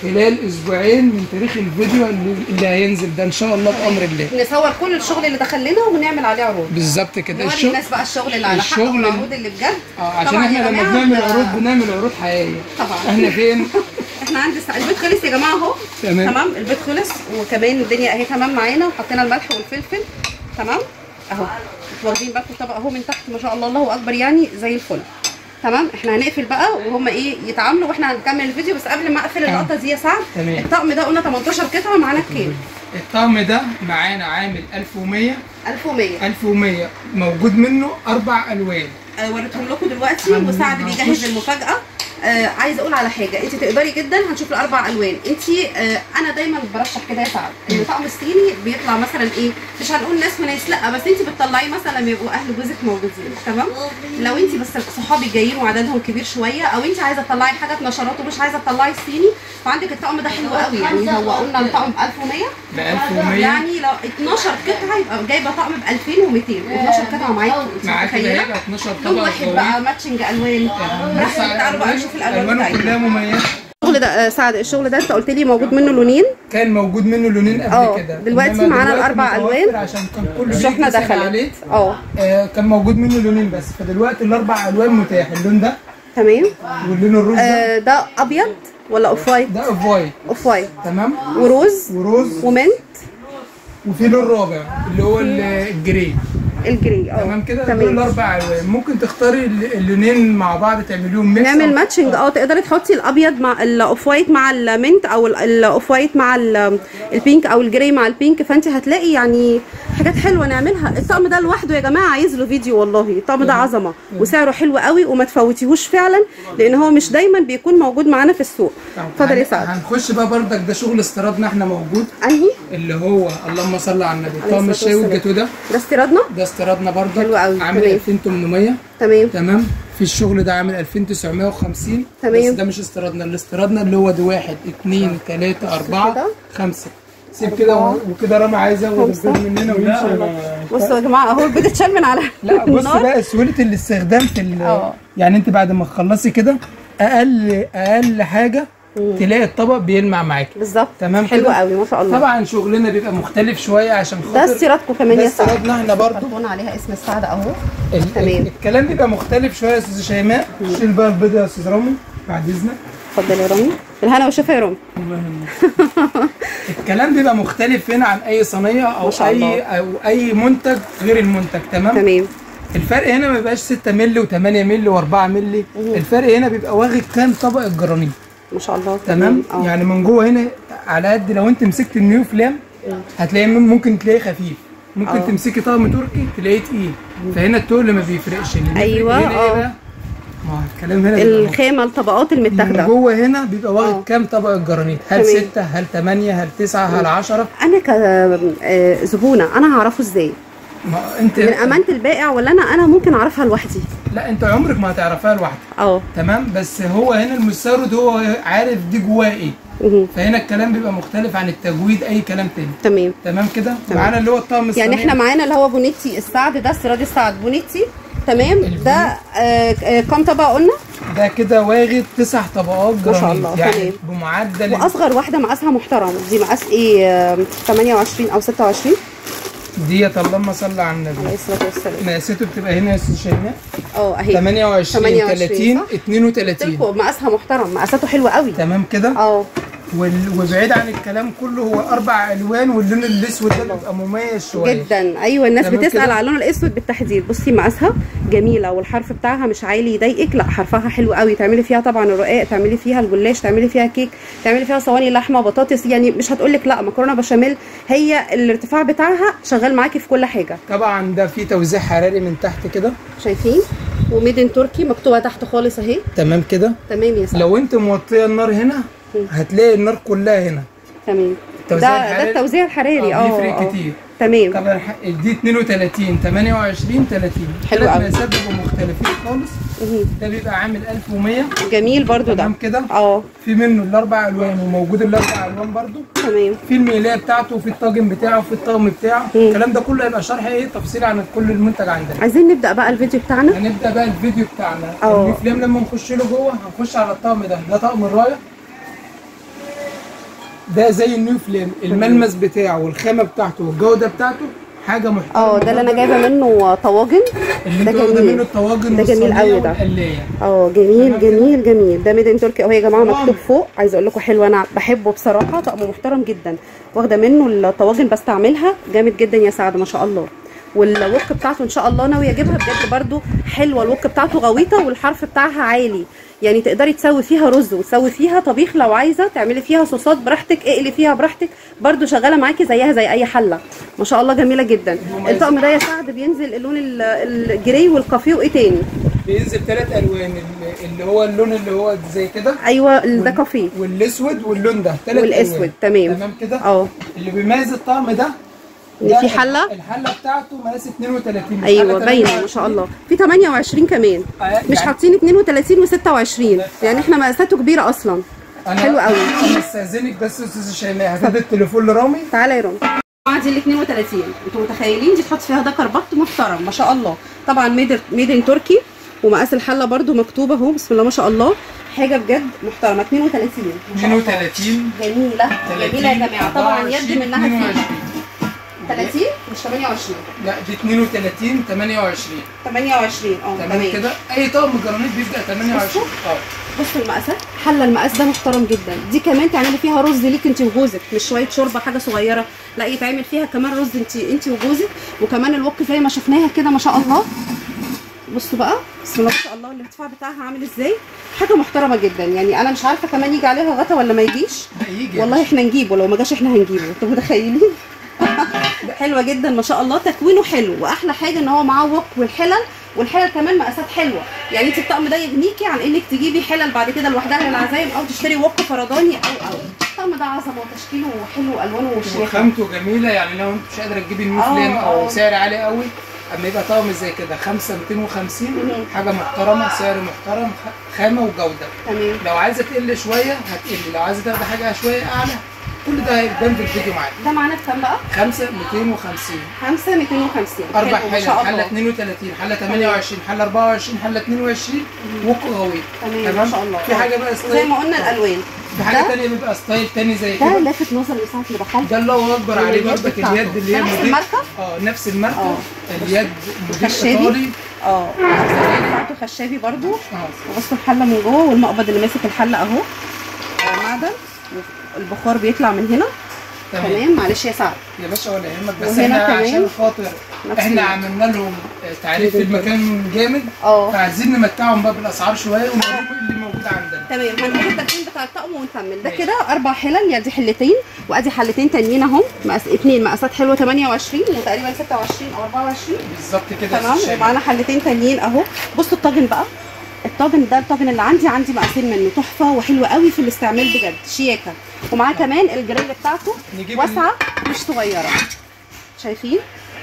Speaker 4: خلال اسبوعين من تاريخ الفيديو اللي هينزل ده ان شاء الله بامر الله.
Speaker 1: نصور كل الشغل اللي دخل لنا ونعمل عليه عروض.
Speaker 4: بالظبط كده.
Speaker 1: نوري الناس بقى الشغل اللي على حق، العروض اللي بجد.
Speaker 4: عشان احنا لما بنعمل عروض بنعمل عروض حقيقية.
Speaker 1: طبعا.
Speaker 4: احنا فين؟
Speaker 1: احنا عند البيت خلص يا جماعة اهو. تمام، البيت خلص، وكمان الدنيا اهي تمام معانا، وحطينا الملح والفلفل. تمام اهو، واخدين بالكم الطبق اهو من تحت ما شاء الله، الله اكبر، يعني زي الفل. تمام، احنا هنقفل بقى وهم ايه يتعاملوا، واحنا هنكمل الفيديو. بس قبل ما اقفل اللقطة دي يا سعد، الطقم ده قلنا 18 قطعه، معانا بكام؟
Speaker 4: الطقم ده معانا عامل 1100.
Speaker 1: 1100
Speaker 4: 1100 موجود منه 4 الوان،
Speaker 1: وريتهم لكم دلوقتي، وسعد بيجهز المفاجاة. عايزه اقول على حاجة، انت تقدري جدا، هنشوف الاربع الوان. انت انا دايما برشح كده يا سعد ان طقم الصيني بيطلع مثلا ايه، مش هنقول ناس وناس لا، بس انت بتطلعيه مثلا لما يبقوا اهل جوزك موجودين. تمام، لو انت بس صحابك جايين وعددهم كبير شوية، او انت عايزه تطلعي حاجة نشرات ومش عايزه تطلعي الصيني، فعندك الطقم ده حلو قوي. يعني هو قلنا الطقم ب 1100،
Speaker 4: ب 1100
Speaker 1: يعني لو 12 قطعه يبقى جايبه طقم ب 2200، 12 قطعه معاكي،
Speaker 4: معاكي هيبقى 12 طبق
Speaker 1: واحد بقى matching الوان. تعالوا بقى نشوف الالوان
Speaker 4: كلها مميزة.
Speaker 1: الشغل ده سعد، الشغل ده انت قلت لي موجود منه لونين،
Speaker 4: كان موجود منه لونين قبل كده،
Speaker 1: دلوقتي معانا الاربع الوان
Speaker 4: عشان كان كله
Speaker 1: الشحنة دخلت.
Speaker 4: كان موجود منه لونين بس، فدلوقتي الاربع الوان متاح. اللون ده
Speaker 1: تمام،
Speaker 4: واللون ال rose ده،
Speaker 1: ده ابيض ولا off white؟
Speaker 4: ده off white.
Speaker 1: off white
Speaker 4: تمام،
Speaker 1: و rose
Speaker 4: و rose
Speaker 1: و mint،
Speaker 4: وفي لون رابع اللي هو ال gray.
Speaker 1: ال gray
Speaker 4: تمام كده. دول الاربع الوان، ممكن تختاري اللونين مع بعض تعمليهم mix،
Speaker 1: نعمل matching. تقدري تحطي الابيض مع ال off white مع ال mint، او ال off white مع ال pink، او ال gray مع ال pink، فانت هتلاقي يعني حاجات حلوة نعملها. الطقم ده لوحده يا جماعة عايز له فيديو والله، الطقم ده عظمه وسعره حلو قوي، وما تفوتيهوش فعلا لان هو مش دايما بيكون موجود معانا في السوق. اتفضل يا سعد.
Speaker 4: هنخش بقى بردك، ده شغل استيرادنا احنا موجود.
Speaker 1: انهي؟
Speaker 4: اللي هو اللهم صل على النبي، طقم الشاي والجاتو ده،
Speaker 1: ده استيرادنا،
Speaker 4: ده استيرادنا برضك،
Speaker 1: حلو قوي،
Speaker 4: عامل 2800.
Speaker 1: تمام
Speaker 4: تمام. في الشغل ده عامل 2950.
Speaker 1: تمام،
Speaker 4: بس ده مش استيرادنا، اللي استيرادنا اللي هو ده 1 2 3 4 5. سيب كده وكده، رامي عايز ياخد البيض مننا ويمشي.
Speaker 1: بصوا يا جماعة اهو البيض اتشال من على
Speaker 4: لا بص بقى سهولة الاستخدام في يعني انت بعد ما تخلصي كده اقل حاجة تلاقي الطبق بيلمع معاكي.
Speaker 1: بالظبط.
Speaker 4: تمام،
Speaker 1: حلو قوي ما شاء الله.
Speaker 4: طبعا شغلنا بيبقى مختلف شوية عشان خاطر
Speaker 1: ده استيرادكم كمان يا سعد،
Speaker 4: استيرادنا احنا برضو
Speaker 1: كرتون عليها اسم السعد اهو. تمام،
Speaker 4: الكلام بيبقى مختلف شوية يا استاذه شيماء. شيل بقى البيض يا استاذ رامي بعد اذنك.
Speaker 1: اتفضل يا رامي، بالهنا والشفا يا رامي.
Speaker 4: الكلام بيبقى مختلف هنا عن اي صينية او اي او اي منتج غير المنتج. تمام
Speaker 1: تمام.
Speaker 4: الفرق هنا ما بيبقاش 6 مللي و8 مللي و4 مللي، الفرق هنا بيبقى واخد كام طبق الجرانيت
Speaker 1: ما شاء الله.
Speaker 4: تمام، يعني من جوه هنا على قد لو انت مسكت النيو فلام هتلاقي ممكن تلاقيه خفيف، ممكن تمسكي طقم تركي تلاقيه تقيل، فهنا التقل ما بيفرقش.
Speaker 1: ايوه
Speaker 4: هنا ما هو الكلام هنا
Speaker 1: الخامة، الطبقات المتاخده
Speaker 4: من جوه هنا بيبقى واخد كام طبق الجرانيت، هل 6 هل 8 هل 9 هل 10.
Speaker 1: انا كزبونه انا هعرفه ازاي؟
Speaker 4: ما انت
Speaker 1: من امانه البائع ولا انا ممكن اعرفها لوحدي؟
Speaker 4: لا انت عمرك ما هتعرفها لوحدك. تمام، بس هو هنا المستورد هو عارف دي جواه ايه، فهنا الكلام بيبقى مختلف عن التجويد اي كلام تاني.
Speaker 1: تمام
Speaker 4: تمام كده. معانا اللي هو الطقم الصيني،
Speaker 1: يعني احنا معانا اللي هو بونيتي السعد ده، استيراد السعد بونيتي. تمام، ده كام طبقه قلنا؟
Speaker 4: ده كده واخد 9 طبقات جرانيت
Speaker 1: ما شاء الله.
Speaker 4: يعني تمام. بمعدل،
Speaker 1: واصغر واحدة مقاسها محترم، دي مقاس ايه؟ 28 او 26
Speaker 4: ديت. اللهم صل على النبي
Speaker 1: عليه الصلاة والسلام.
Speaker 4: مقاساته بتبقى هنا يا استاذ شيماء
Speaker 1: اهي
Speaker 4: 28 30 32،
Speaker 1: مقاسها محترم، مقاساته حلوة قوي.
Speaker 4: تمام كده. وبعيد عن الكلام كله هو 4 الوان، واللون الاسود ده بيبقى مميز شوية
Speaker 1: جدا. ايوه الناس بتسال على اللون الاسود بالتحديد. بصي مقاسها جميلة، والحرف بتاعها مش عالي يضايقك، لا حرفها حلو قوي. تعملي فيها طبعا الرقاق، تعملي فيها الجلاش، تعملي فيها كيك، تعملي فيها صواني لحمه بطاطس، يعني مش هتقول لك لا مكرونه بشاميل. هي الارتفاع بتاعها شغال معاكي في كل حاجة.
Speaker 4: طبعا ده في توزيع حراري من تحت كده
Speaker 1: شايفين، و made in تركي مكتوبة تحت خالص اهي.
Speaker 4: تمام كده.
Speaker 1: تمام يا سعد.
Speaker 4: لو انت موطيه النار هنا هتلاقي النار كلها هنا.
Speaker 1: تمام، ده التوزيع الحراري.
Speaker 4: بيفرق كتير.
Speaker 1: تمام.
Speaker 4: طبعا دي 32 28 30.
Speaker 1: حلو قوي.
Speaker 4: ثلاث مقاسات بيبقوا مختلفين خالص. ده بيبقى عامل 1100.
Speaker 1: جميل برده ده.
Speaker 4: تمام كده. في منه الاربع الوان، وموجود الاربع الوان برده.
Speaker 1: تمام.
Speaker 4: في المقلايه بتاعته، وفي الطاجن بتاعه، وفي الطقم بتاعه. الكلام ده كله هيبقى شرح ايه تفصيل عن كل المنتج عندنا.
Speaker 1: عايزين نبدا بقى الفيديو بتاعنا.
Speaker 4: هنبدا بقى الفيديو بتاعنا. الفلام لما نخش له جوه هنخش على الطقم ده، ده طقم الراية. ده زي النيو فليم، الملمس بتاعه والخامه بتاعته والجودة بتاعته حاجة محترمه.
Speaker 1: ده اللي انا جايبه منه طواجن،
Speaker 4: ده جميل منه الطواجن،
Speaker 1: ده جميل قوي ده. جميل جميل جميل. ده made in Turkey اهو يا جماعة، مكتوب فوق. عايزه اقول لكم حلو، انا بحبه بصراحة، طقمه محترم جدا، واخده منه الطواجن بستعملها جامد جدا يا سعد ما شاء الله. وال wok بتاعته ان شاء الله ناوية اجيبها بجد، برده حلوة ال wok بتاعته، غويطه والحرف بتاعها عالي، يعني تقدري تسوي فيها رز وتسوي فيها طبيخ لو عايزه، تعملي فيها صوصات براحتك، اقلي فيها براحتك، برده شغالة معاكي زيها زي اي حله ما شاء الله، جميلة جدا. الطقم ده يا سعد بينزل اللون ال gray والكافيه وايه تاني؟
Speaker 4: بينزل 3 الوان، اللي هو اللون اللي هو زي كده،
Speaker 1: ايوه ده كافيه،
Speaker 4: والاسود واللون ده، 3
Speaker 1: والاسود. تمام
Speaker 4: تمام كده. اللي بيميز الطقم ده
Speaker 1: ان في حله،
Speaker 4: الحلة بتاعته مقاس 32.
Speaker 1: ايوه باينة ما شاء الله، في 28 كمان، مش حاطين 32 و26، يعني احنا مقاساته كبيرة اصلا. حلو قوي.
Speaker 4: انا استاذنك بس يا استاذه شيماء، هتدي التليفون لرامي.
Speaker 1: تعالى يا رامي. دي ال 32، انتوا متخيلين دي تحط فيها دكر بط محترم ما شاء الله. طبعا made in Turkey، ومقاس الحلة برده مكتوبة اهو، بسم الله ما شاء الله، حاجة بجد محترمه. 32
Speaker 4: 32
Speaker 1: جميلة جميلة يا جماعة. طبعا يد منها فيه 30 مش 28،
Speaker 4: لا دي 32 28
Speaker 1: 28.
Speaker 4: تمام كده. اي طقم جرانيت بيبدا 28.
Speaker 1: بصوا المقاسات، حله المقاس ده محترم جدا. دي كمان تعملي فيها رز ليك انت وجوزك، مش شوية شوربة حاجة صغيرة، لا يتعمل فيها كمان رز انت وجوزك. وكمان ال wok زي ما شفناها كده ما شاء الله. بصوا بقى بسم الله ما شاء الله الارتفاع بتاعها عامل ازاي، حاجة محترمه جدا. يعني انا مش عارفه كمان يجي عليها غطا ولا ما يجيش. والله احنا نجيبه، لو ما جاش احنا هنجيبه، انتوا متخيلين؟ حلوة جدا ما شاء الله، تكوينه حلو، واحلى حاجة ان هو معاه wok والحلل، والحلل كمان مقاسات حلوة. يعني انت الطقم ده يغنيكي عن انك تجيبي حلل بعد كده لوحدها للعزايم، او تشتري wok فرداني او الطقم ده عظمه وتشكيله حلو والوانه وشياكه
Speaker 4: وخامته جميلة. يعني لو انت مش قادرة تجيبي النيو فليم او سعر عالي قوي، اما يبقى طقم زي كده 5250، حاجة محترمه، سعر محترم، خامة وجوده.
Speaker 1: تمام.
Speaker 4: لو عايزه تقل شوية هتقل، لو عايزه تاخدي حاجة شوية اعلى، كل ده هيبان في الفيديو معاك.
Speaker 1: ده معانا بكام بقى؟
Speaker 4: 5250.
Speaker 1: 5250.
Speaker 4: 4 حلل، حله 32، حله 28، حله 24، حله 22، wok غويط.
Speaker 1: تمام ما شاء الله.
Speaker 4: في حاجة بقى style
Speaker 1: زي ما قلنا الالوان،
Speaker 4: في حاجة ثانية بيبقى style ثاني زي كده.
Speaker 1: ده لافت نظري ساعة اللي دخلت،
Speaker 4: ده الله اكبر عليه برضك. اليد اللي هي
Speaker 1: نفس الماركة،
Speaker 4: نفس الماركة، اليد موديل ايطالي،
Speaker 1: بتاعته خشابي برضو. وبصوا الحلة من جوه، والمقبض اللي ماسك الحلة اهو معدن، البخار بيطلع من هنا. تمام. معلش يا سعد
Speaker 4: يا باشا ولا يهمك، بس احنا عشان خاطر احنا عملنا لهم تعريف في المكان جامد، فعايزين نمتعهم بقى بالاسعار شوية ونوريهم اللي موجود عندنا.
Speaker 1: تمام. هنقول الترتيب بتاع الطقم ونكمل. ده كده 4 حلل، يعني دي حلتين وادي حلتين تانيين اهم، مقاس 2 مقاسات حلوة 28 وتقريبا 26 او 24
Speaker 4: بالظبط كده.
Speaker 1: تمام. ومعانا حلتين تانيين اهو. بصوا الطاجن بقى، الطاجن ده الطاجن اللي عندي مقاسين منه، تحفة وحلو قوي في الاستعمال بجد، شياكه. ومعاه كمان الجريل بتاعته واسعة مش صغيرة، شايفين؟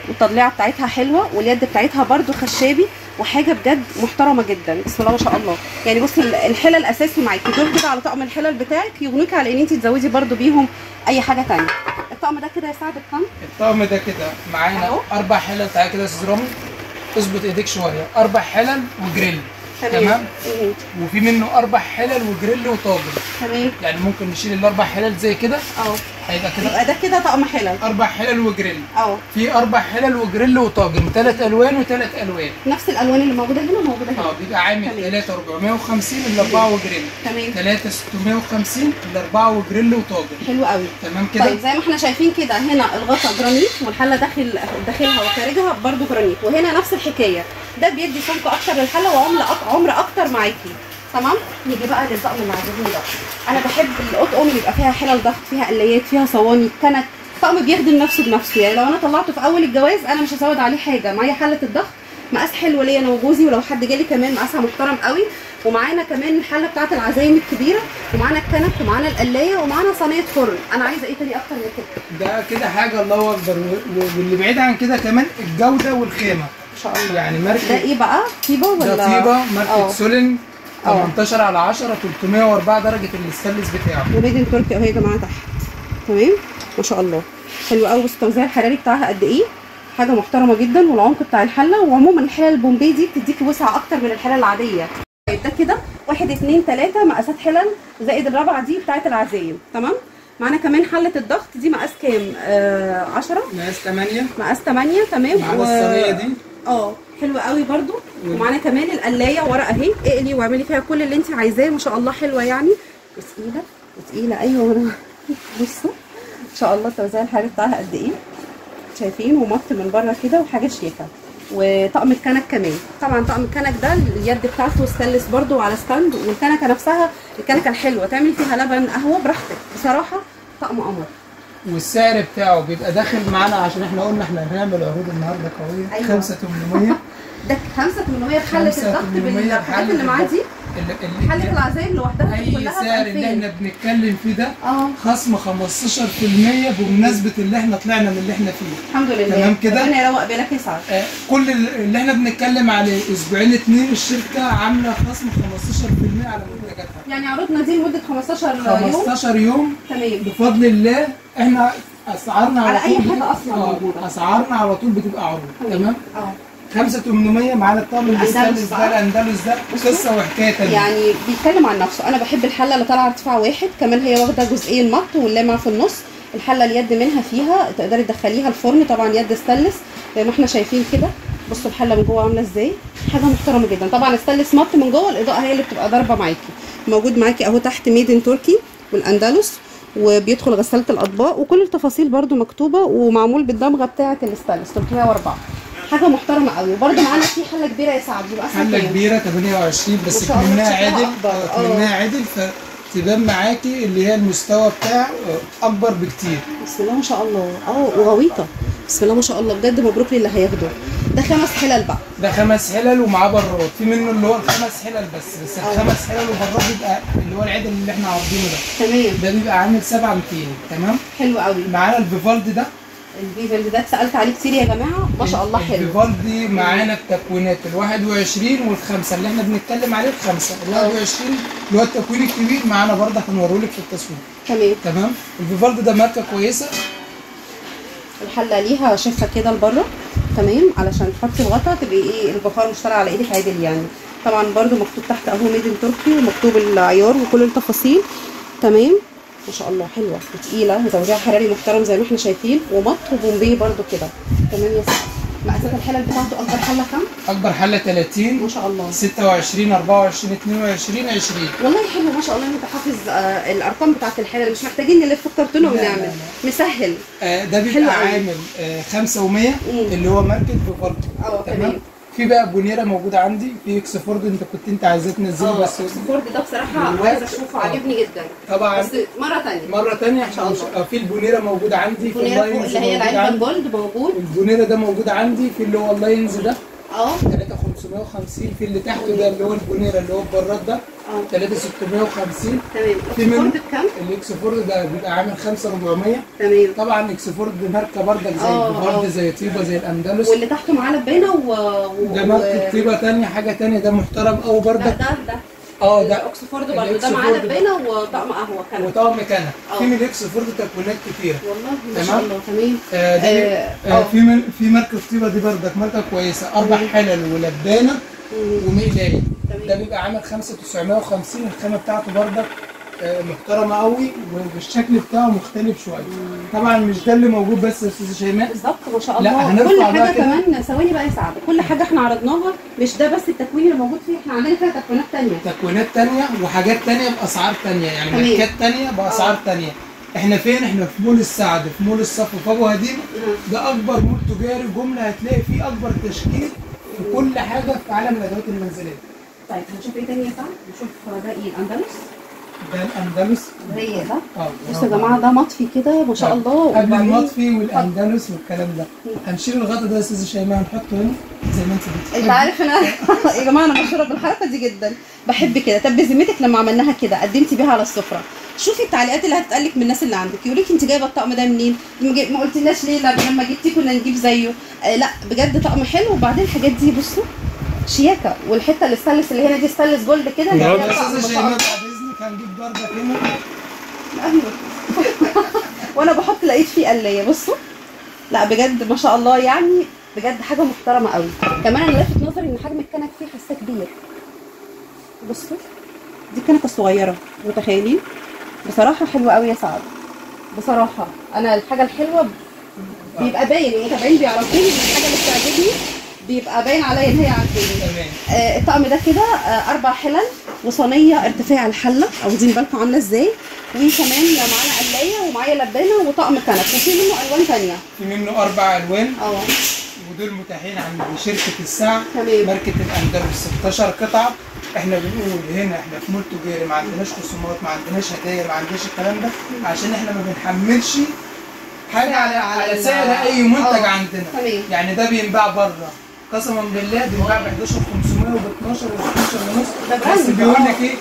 Speaker 1: والتضليعه بتاعتها حلوة، واليد بتاعتها برده خشابي، وحاجه بجد محترمه جدا بسم الله ما شاء الله. يعني بصي الحلل الاساسي معاكي دول كده على طقم الحلل بتاعك، يغنيكي على ان انت تزودي برده بيهم اي حاجة ثانية. الطقم ده كده يا سعد بكام؟
Speaker 4: الطقم ده كده معانا 4 حلل. تعالى كده يا استاذ رامي اظبط ايديك شوية. 4 حلل وجريل. تمام. وفي منه 4 حلل وجريل وطاجن. تمام. يعني ممكن نشيل ال4 حلل زي كده. هيبقى كده،
Speaker 1: يبقى ده كده طقم حلل،
Speaker 4: 4 حلل وجريل. في 4 حلل وجريل وطاجن، 3 الوان و3 الوان،
Speaker 1: نفس الالوان اللي موجودة هنا موجودة هنا.
Speaker 4: بيبقى عامل 3450 الاربعة وجريل.
Speaker 1: تمام.
Speaker 4: 3650 الاربعة وجريل وطاجن.
Speaker 1: حلو قوي.
Speaker 4: تمام كده.
Speaker 1: طيب زي ما احنا شايفين كده، هنا الغطا جرانيت، والحله داخلها وخارجها برده جرانيت، وهنا نفس الحكاية. ده بيدي سمك اكتر للحله وعمر اكتر معاكي. تمام. نيجي بقى للطقم اللي عاجبني ده. انا بحب الاطقم اللي يبقى فيها حلل ضغط، فيها قلايات، فيها صواني، كنك. طقم بيخدم نفسه بنفسه، يعني لو انا طلعته في اول الجواز انا مش هزود عليه حاجة. معايا حله الضغط مقاس حلو ليا انا وجوزي، ولو حد جالي كمان مقاسها محترم قوي. ومعانا كمان الحلة بتاعه العزايم الكبيرة، ومعانا الكنك، ومعانا القلايه، ومعانا صينية فرن. انا عايزه ايه تاني اكتر من كده؟
Speaker 4: ده كده حاجة الله اكبر. واللي بعيد عن كده كمان الجودة والخامه
Speaker 1: ان شاء الله.
Speaker 4: يعني ماركة
Speaker 1: ده ايه بقى؟ طيبة ولا
Speaker 4: ده طيبة ماركة سولين 18 على 10 304 درجه الستانلس بتاعه،
Speaker 1: و made in Turkey اهي يا جماعة تحت. تمام ما شاء الله، حلو قوي. بصوا التوزيع الحراري بتاعها قد ايه، حاجة محترمه جدا. والعمق بتاع الحلة، وعموما الحلة البومبي دي بتديكي وسعه اكتر من الحلة العادية. طيب ده كده 1 2 3 مقاسات حلل زائد الرابعة دي بتاعه العزايم. تمام. معانا كمان حله الضغط دي مقاس كام؟ 10
Speaker 4: مقاس 8.
Speaker 1: مقاس 8 تمام.
Speaker 4: معانا الصينية دي
Speaker 1: حلوة قوي برده. ومعانا كمان القلايه ورق اهي، اقلي واعملي فيها كل اللي انت عايزاه ما شاء الله، حلوة يعني وثقيله وثقيله. ايوه بصوا ان شاء الله التوزيع الحراري بتاعها قد ايه، شايفين؟ ومط من بره كده وحاجه شيكه. وطقم الكنك كمان، طبعا طقم الكنك ده اليد بتاعته ستانلس برده وعلى stand، والكنكه نفسها الكنكه الحلوة تعمل فيها لبن قهوة براحتك. بصراحة طقم قمر.
Speaker 4: والسعر بتاعه بيبقى داخل معانا عشان احنا قلنا احنا هنعمل عروض النهارده قوية. أيوة. 5800.
Speaker 1: ده 5800 بحله الضغط بالحاجات اللي معاه دي، حله العزايم لوحدها
Speaker 4: اي سعر اللي احنا بنتكلم فيه ده خصم 15% بمناسبة اللي احنا طلعنا من اللي احنا فيه.
Speaker 1: الحمد لله
Speaker 4: تمام كده،
Speaker 1: ربنا يروق بالك يا سعد.
Speaker 4: كل اللي احنا بنتكلم عليه اسبوعين اتنين الشركة عامله خصم 15% على منتجاتها،
Speaker 1: يعني عروضنا دي لمدة 15 يوم.
Speaker 4: 15 يوم
Speaker 1: تمام
Speaker 4: بفضل الله. احنا اسعارنا
Speaker 1: على اي حاجة اصلا موجودة،
Speaker 4: اسعارنا على طول بتبقى عروض. تمام. 5800 معانا الطقم الستانلس ده، الاندلس ده قصة وحكاية ثانية،
Speaker 1: يعني بيتكلم عن نفسه. انا بحب الحلة اللي طالعه ارتفاع واحد، كمان هي واخده جزئين مط واللامع في النص. الحلة اليد منها فيها تقدري تدخليها الفرن، طبعا يد ستانلس زي ما احنا شايفين كده. بصوا الحلة من جوه عامله ازاي، حاجة محترمه جدا. طبعا ستانلس مط من جوه، الاضاءة هي اللي بتبقى ضاربه معاكي. موجود معاكي اهو تحت made in Turkey والاندلس، وبيدخل غسالة الاطباق وكل التفاصيل برده مكتوبة، ومعمول بالدمغه بتاعه الستانلس 304. حاجة محترمه قوي. وبرده معانا في حله كبيرة يا سعد، يبقى
Speaker 4: حله كبيرة 28 بس منها عدل، منها عدل فتبان معاكي اللي هي المستوى بتاع اكبر بكتير.
Speaker 1: بسم الله ما شاء الله. وغويطه بسم الله ما شاء الله، بجد مبروك للي هياخده. ده 5 حلل بقى،
Speaker 4: ده 5 حلل ومعاه براد، في منه اللي هو الخمس حلل بس الخمس حلل وبراد بيبقى اللي هو العدل اللي احنا عارضينه ده.
Speaker 1: تمام.
Speaker 4: ده بيبقى عامل 7200. تمام
Speaker 1: حلو قوي.
Speaker 4: معانا الفيفالدي ده،
Speaker 1: الفيفالدي ده اتسالت عليه كتير يا جماعة، ما شاء الله حلو.
Speaker 4: الفيفالدي معانا التكوينات ال 21 والخمسة اللي احنا بنتكلم عليه، الخمسة ال 21 اللي هو التكوين الكبير معانا برضه، هنوريهولك في التصوير.
Speaker 1: تمام
Speaker 4: تمام. الفيفالدي ده ماركة كويسة،
Speaker 1: الحلة ليها شفه كده لبره. تمام، علشان تحطي الغطا تبقي ايه البخار مش طالع على ايدك عادل يعني. طبعا برده مكتوب تحت اهو made in Turkey، ومكتوب العيار وكل التفاصيل. تمام ما شاء الله حلوة وتقيله وتوزيع حراري محترم زي ما احنا شايفين، ومط وبومبيه برده كده. تمام يا سعد. مقاسات الحلل بتاعته اكبر حله كام؟
Speaker 4: اكبر حله 30
Speaker 1: ما شاء الله،
Speaker 4: 26 24 22 20.
Speaker 1: والله حلو ما شاء الله، انت حافظ الارقام بتاعت الحلل، مش محتاجين نلف الكرتونه ونعمل. مسهل.
Speaker 4: ده بيبقى عامل 5 و100 اللي هو ماركة فيفالدي.
Speaker 1: تمام.
Speaker 4: في بقى بونيرا موجودة عندي، في اكسفورد انت كنت عايزاه تنزله، بس
Speaker 1: اكسفورد ده بصراحة عايزه اشوفه، عاجبني جدا
Speaker 4: طبعا،
Speaker 1: بس مرة ثانية
Speaker 4: مرة ثانية ان شاء الله. في البونيرا موجودة عندي،
Speaker 1: في ال lines اللي هي العلبة ال gold موجود،
Speaker 4: البونيرا ده موجود عندي، في اللي هو ال lines ده 3550، في اللي تحته ده اللي هو البونيرا اللي هو البراد ده 3650.
Speaker 1: تمام. الاكسفورد بكام؟
Speaker 4: الاكسفورد ده بيبقى عامل 5400.
Speaker 1: تمام.
Speaker 4: طبعا اكسفورد ماركة بردك زي الفيفالدي زي طيبة زي الاندلس،
Speaker 1: واللي تحته معاه لبانه
Speaker 4: ده ماركة طيبة ثانية، حاجة ثانية، ده محترم قوي بردك.
Speaker 1: ده
Speaker 4: ده
Speaker 1: الاكسفورد برضه ده معاه لبانه وطقم قهوة كنكه،
Speaker 4: وطقم كنكه. في من الاكسفورد تكوينات كتيرة
Speaker 1: والله ما شاء الله. تمام.
Speaker 4: في ماركة طيبة دي بردك ماركة كويسة، 4 حلل ولبانه ومقلايه. ده بيبقى عامل 5950، الخامة بتاعته بردك محترمه قوي، والشكل بتاعه مختلف شوية. طبعا مش ده اللي موجود بس يا استاذه شيماء.
Speaker 1: بالظبط ما شاء الله. كل حاجة كمان ثواني بقى يا سعد، كل حاجة احنا عرضناها مش ده بس التكوين اللي موجود فيه، احنا عندنا فيها تكوينات ثانية،
Speaker 4: تكوينات ثانية وحاجات ثانية باسعار ثانية، يعني ماركات ثانية باسعار ثانية. احنا فين؟ احنا في مول السعد، في مول الصفا في ابو هديم. ده اكبر مول تجاري جملة، هتلاقي فيه اكبر تشكيل في كل حاجة في عالم الادوات المنزلية.
Speaker 1: طيب هنشوف ايه تاني يا سعد؟ نشوف ده ايه؟ الاندلس.
Speaker 4: ده الاندلس
Speaker 1: زي ده. بصوا يا جماعة ده مطفي كده ما شاء الله.
Speaker 4: قبل المطفي والاندلس والكلام ده هنشيل الغطا ده يا استاذه شيماء، هنحطه هنا زي ما انت بتحبي.
Speaker 1: انت عارف انا يا جماعة انا مشهورة بالحركة دي جدا، بحب كده. طب بذمتك لما عملناها كده قدمتي بيها على السفرة، شوفي التعليقات اللي هتتقالك من الناس اللي عندك، يقولك انت جايبه الطقم ده منين؟ ما قلتلناش ليه لما جبتيه كنا نجيب زيه. لا بجد طقم حلو. وبعدين الحاجات دي بصوا شياكه، والحتة اللي ستانلس اللي هنا دي ستانلس gold كده.
Speaker 4: يا استاذه شيماء بعد اذنك هنجيب بردك هنا.
Speaker 1: ايوه وانا بحط لقيت فيه قلايه. بصوا لا بجد ما شاء الله، يعني بجد حاجة محترمه قوي. كمان انا لافت نظري ان حجم الكنك فيه حاساه كبير. بصوا دي الكنكه الصغيرة، متخيلين؟ بصراحة حلوة قوي يا سعد. بصراحة. انا الحاجة الحلوة بيبقى باين، المتابعين بيعرفوني ان الحاجة اللي بتعجبني بيبقى باين عليا ان هي عاجباني. تمام. الطقم ده كده 4 حلل وصينيه ارتفاع الحلة، واخدين بالكم عامله ازاي، وكمان معانا قلايه ومعايا لبانه وطقم كنب، وفي منه الوان ثانية.
Speaker 4: في منه 4 الوان. ودول متاحين عند شركة السعد. تمام. ماركة الاندلس 16 قطعه. احنا بنقول هنا احنا في مول تجاري، ما عندناش خصومات، ما عندناش هدايا، ما عندناش الكلام ده، عشان احنا ما بنحملش حاجة على سعر اي منتج عندنا. تمام. يعني ده بينباع بره قسما بالله بينباع ب 11500 وب 12 وب 12 ونص، بس بيقول لك ايه،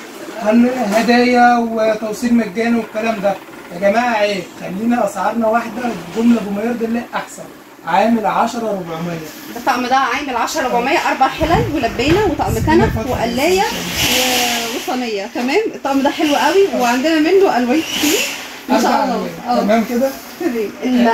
Speaker 4: هدايا وتوصيل مجاني والكلام ده. يا جماعة عيب، خلينا اسعارنا واحدة، الجملة بما يرضي الله احسن. عامل 10400.
Speaker 1: الطقم ده عامل 10400، 4 حلل ولبانه وطقم كنب وقلايه وصينيه. تمام. الطقم ده حلو قوي وعندنا منه الوان كتير ما شاء الله.
Speaker 4: تمام كده.
Speaker 1: تمام.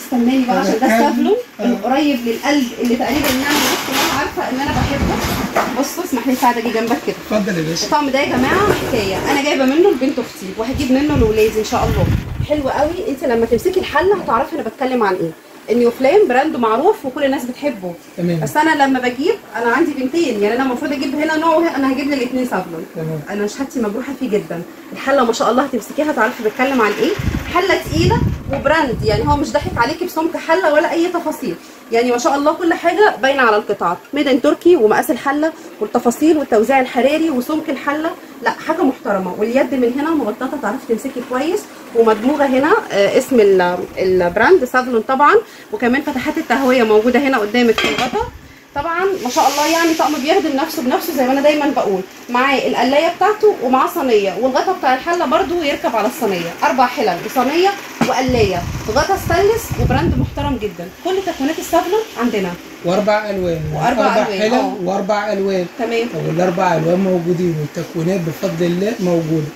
Speaker 1: استناني بقى عشان ده السافلون القريب للقلب اللي تقريبا يعني الناس كلها عارفه ان انا بحبه. بصوا اسمح لي ساعد اجي جنبك كده.
Speaker 4: اتفضل يا باشا.
Speaker 1: الطقم ده يا جماعة حكاية، انا جايبه منه لبنت اختي وهجيب منه لاولادي ان شاء الله. حلو قوي، انت لما تمسكي الحلة هتعرفي انا بتكلم عن ايه. النيوفلام brand معروف وكل الناس بتحبه. تمام. بس انا لما بجيب، انا عندي بنتين، يعني انا المفروض اجيب هنا نوع وهنا، انا هجيب لي الاثنين سافلون. تمام. انا شهادتي مجروحة فيه جدا. الحلة ما شاء الله هتمسكيها تعرفي بتكلم عن ايه. حله تقيلة و brand، يعني هو مش ضاحك عليكي بسمك حله ولا اي تفاصيل، يعني ما شاء الله كل حاجة باينة على القطعة. made in Turkey، ومقاس الحلة والتفاصيل والتوزيع الحراري وسمك الحلة، لا حاجة محترمه. واليد من هنا مبططه تعرفي تمسكي كويس، ومدموجه هنا اسم ال brand سافلون طبعا، وكمان فتحات التهويه موجودة هنا قدامك في الغطا. طبعا ما شاء الله يعني طقم بيخدم نفسه بنفسه زي ما انا دايما بقول. معاه القلايه بتاعته ومعاه صينية، والغطا بتاع الحلة برده يركب على الصينية. 4 حلل وصينيه وقلايه، غطا stainless و brand محترم جدا. كل تكوينات السافلون عندنا،
Speaker 4: واربع الوان، واربع حلل واربع الوان.
Speaker 1: تمام.
Speaker 4: والاربع الوان موجودين، والتكوينات بفضل الله موجودة.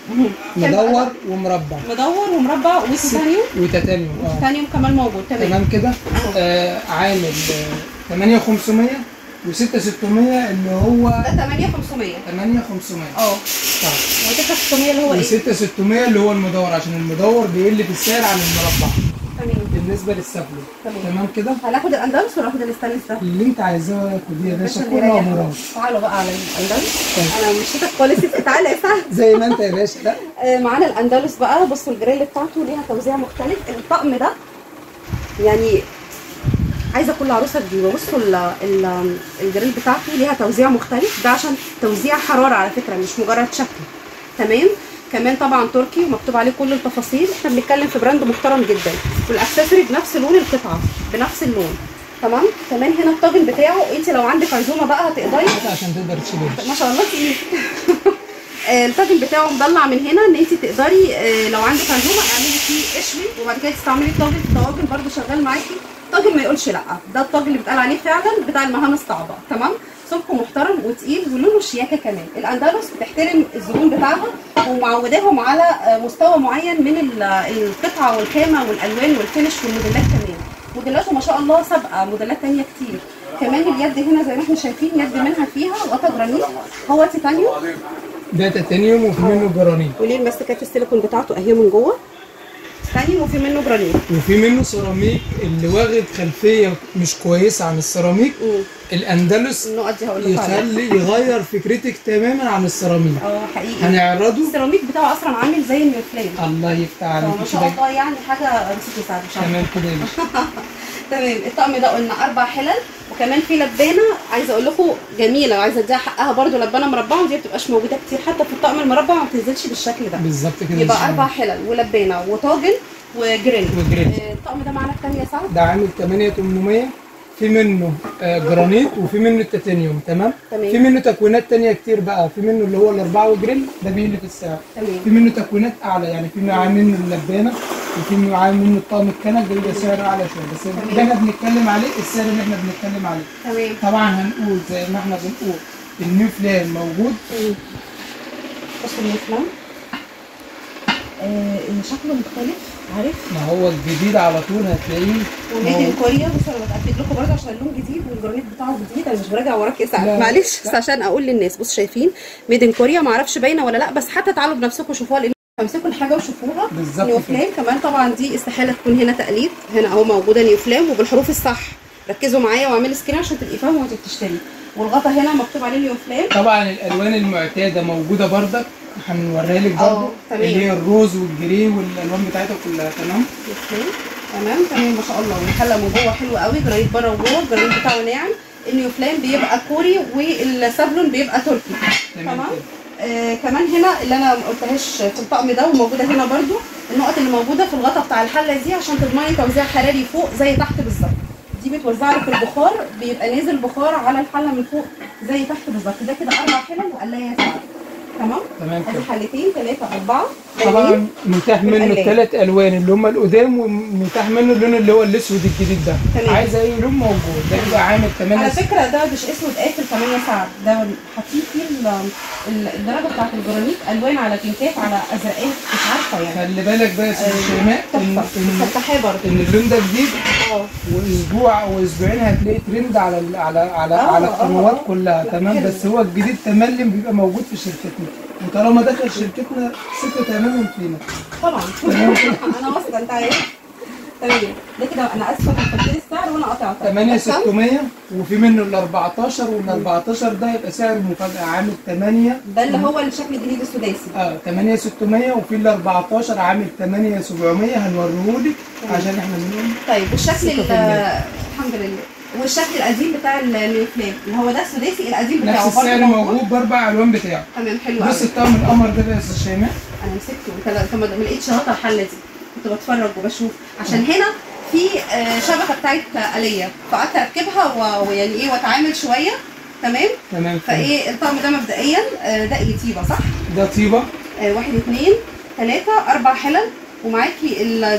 Speaker 4: مدور ومربع،
Speaker 1: مدور ومربع وتيتانيوم،
Speaker 4: وتيتانيوم
Speaker 1: تيتانيوم كمان موجود. تمام.
Speaker 4: تمام كده. عامل 8500 و6600 اللي هو
Speaker 1: ده 8500.
Speaker 4: 8500.
Speaker 1: طيب و6600 اللي هو ايه؟
Speaker 4: و6600 اللي هو المدور، عشان المدور بيقل في السعر عن المربع.
Speaker 1: تمام.
Speaker 4: بالنسبة للسافلون. تمام كده.
Speaker 1: هناخد الاندلس ولا هاخد الستانلس ده؟
Speaker 4: اللي انت عايزاه خديه يا باشا، كلها مراد.
Speaker 1: تعالوا بقى على الاندلس. انا مشيتك خالص، تعالى يا سعد.
Speaker 4: زي ما انت يا باشا. لا
Speaker 1: معانا الاندلس بقى. بصوا الجريل بتاعته ليها توزيع مختلف. الطقم ده يعني عايزه كل عروسه تجيبه. بصوا الجريل بتاعته ليها توزيع مختلف، ده عشان توزيع حرارة على فكرة، مش مجرد شكل. تمام. كمان طبعا تركي ومكتوب عليه كل التفاصيل. احنا بنتكلم في brand محترم جدا، وال accessory بنفس لون القطعة، بنفس اللون. تمام. كمان هنا الطاجن بتاعه، انت لو عندك عزومة بقى هتقدري
Speaker 4: عشان تقدر تشيله.
Speaker 1: ما شاء الله تقيل. الطاجن بتاعه مضلع من هنا، ان انت تقدري لو عندك عزومة اعملي فيه اشوي، وبعد كده تستعملي الطاجن. الطواجن برده شغال معاكي، الطاجن ما يقولش لا، ده الطاجن اللي بيتقال عليه فعلا بتاع المهام الصعبة. تمام. سمكة محترم وتقيل ولونه شياكه كمان. الاندلس بتحترم الزبون بتاعها ومعوداهم على مستوى معين من القطعة والخامه والالوان وال finish والموديلات كمان. موديلاته ما شاء الله سابقه موديلات ثانية كتير. كمان اليد هنا زي ما احنا شايفين، يد منها فيها غطا جرانيت، هو تيتانيوم،
Speaker 4: ده تيتانيوم وفي منه جرانيت،
Speaker 1: وليه المسكات السيليكون بتاعته اهي من جوه تيتانيوم، وفي منه جرانيت
Speaker 4: وفي منه سيراميك. اللي واخد خلفية مش كويسة عن السيراميك الاندلس
Speaker 1: النقط دي هقول لكم
Speaker 4: يخلي يغير فكرتك تماما عن السيراميك.
Speaker 1: حقيقي
Speaker 4: هنعرضه.
Speaker 1: السيراميك بتاعه اصلا عامل زي النيوفلام.
Speaker 4: الله يفتح عليك،
Speaker 1: ما شاء الله، يعني حاجة مسكي سعد.
Speaker 4: تمام كده يا باشا.
Speaker 1: تمام. الطقم ده قلنا 4 حلل، وكمان في لبانه عايزه اقول لكم جميلة وعايزه اديها حقها برده، لبانه مربعه، ودي ما بتبقاش موجودة كتير حتى في الطقم المربع، ما بتنزلش بالشكل ده
Speaker 4: بالظبط كده.
Speaker 1: يبقى 4 حلل ولبانه وطاجن وجريل. الطقم ده معانا بكام يا سعد؟
Speaker 4: ده عامل 8800. في منه جرانيت وفي منه التيتانيوم. تمام. في منه تكوينات ثانية كتير بقى، في منه اللي هو الاربعة وجريل ده بيقل في السعر.
Speaker 1: تمام.
Speaker 4: في منه تكوينات اعلى، يعني في معاه منه اللبانه وفي معاه منه الطقم الكنك، ده بيبقى سعره اعلى شوية، بس ده احنا بنتكلم عليه السعر اللي احنا بنتكلم عليه.
Speaker 1: تمام.
Speaker 4: طبعا هنقول زي ما احنا بنقول النيوفلام موجود.
Speaker 1: بصوا النيوفلام شكله مختلف، عارف؟
Speaker 4: ما هو الجديد على طول هتلاقيه
Speaker 1: و made in Korea. بصوا انا بتاكد لكم برده عشان اللون جديد والجرانيت بتاعه جديد، انا مش براجع وراك يا سعد معلش، بس عشان اقول للناس. بصوا شايفين made in Korea، ما اعرفش باينة ولا لا، بس حتى تعالوا بنفسكم شوفوها. امسكوا الحاجة وشوفوها بالظبط. نيوفلام كمان طبعا دي استحالة تكون هنا تقليد، هنا اهو موجودة نيوفلام وبالحروف الصح. ركزوا معايا واعملوا screen عشان تبقي فاهمه وانت بتشتري. والغطا هنا مكتوب عليه نيوفلام.
Speaker 4: طبعا الالوان المعتادة موجودة بردك، هنوريها لك برضه، اللي هي ال rose وال grey والالوان بتاعتها كلها. تمام
Speaker 1: تمام تمام ما شاء الله. والحله من جوه حلوة قوي، جرانيت بره وجوه، الجرانيت بتاعه ناعم. النيوفلام بيبقى كوري والسافلون بيبقى تركي. تمام. كمان هنا اللي انا ما قلتهاش في الطقم ده وموجودة هنا برده، النقط اللي موجودة في الغطا بتاع الحلة دي عشان تضمني توزيع حراري فوق زي تحت بالظبط. دي بتوزع لك البخار، بيبقى نازل بخار على الحلة من فوق زي تحت بالظبط. ده كده 4 حلل وقلايه ساعة. تمام
Speaker 4: تمام كده.
Speaker 1: حلتين 3 4.
Speaker 4: طبعا متاح منه الثلاث الوان اللي هم القدام، ومتاح منه اللون اللي هو الاسود الجديد ده. عايز اي لون موجود. ده بيبقى عامل 8.
Speaker 1: على فكرة ده مش اسود قافل كمان يا سعد، ده حاطين فيه الدرجة بتاعت الجرانيت الوان على بينكات على ازرقات، مش عارفه يعني.
Speaker 4: خلي بالك بقى يا استاذ شيماء
Speaker 1: مفتحاه برضه
Speaker 4: ان اللون ده جديد، واسبوع او اسبوعين هتلاقي ترند على على على على القنوات كلها. تمام. بس هو الجديد تملم بيبقى موجود في شركتنا، وطالما دخل شركتنا ثقة تماما فينا
Speaker 1: طبعا. انا واثقة، انت عارف. تمام. ده كده انا اسفه كنت السعر وانا قطعته
Speaker 4: 8600، وفي منه ال 14، وال 14 ده هيبقى سعر مفاجاة عامل 8.
Speaker 1: ده اللي هو الشكل الجديد السداسي.
Speaker 4: 8600، وفي ال 14 عامل 8700 هنوريهولك عشان احنا بنقول.
Speaker 1: طيب والشكل الحمد لله. والشكل القديم بتاع النيوفلام اللي هو ده السداسي القديم بتاعه
Speaker 4: نفس السعر موجود باربع الوان بتاعه.
Speaker 1: تمام حلو قوي.
Speaker 4: بص الطقم القمر ده بقى يا استاذ شيماء،
Speaker 1: انا مسكته انت ما لقيتش غطا الحلة دي، كنت بتفرج وبشوف عشان هنا في شبكة بتاعت آلية، فقعدت اركبها ويعني ايه واتعامل شوية. تمام
Speaker 4: تمام.
Speaker 1: فايه الطقم ده مبدئيا ده ايه طيبة صح؟
Speaker 4: ده طيبة
Speaker 1: 1 2 3 4 حلل، ومعاكي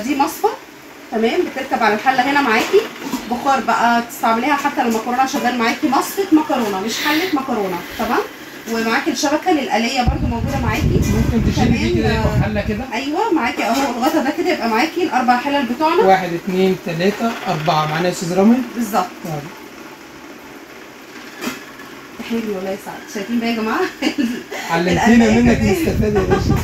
Speaker 1: دي مصفى. تمام. بتركب على الحلة هنا معاكي بخار بقى تستعمليها حتى لو المكرونه شغال معاكي، مصفه مكرونه مش حله مكرونه. تمام. ومعاكي الشبكة للقليه برده موجودة معاكي،
Speaker 4: ممكن تشيلي دي كده يبقى حله كده.
Speaker 1: ايوه معاكي اهو الغطا ده كده يبقى معاكي الاربع حلل بتوعنا،
Speaker 4: 1 2 3 4 معانا يا استاذ رامي
Speaker 1: بالظبط. حلو والله يا سعد. شايفين بقى يا جماعة؟
Speaker 4: علمتينا منك نستفاد يا باشا.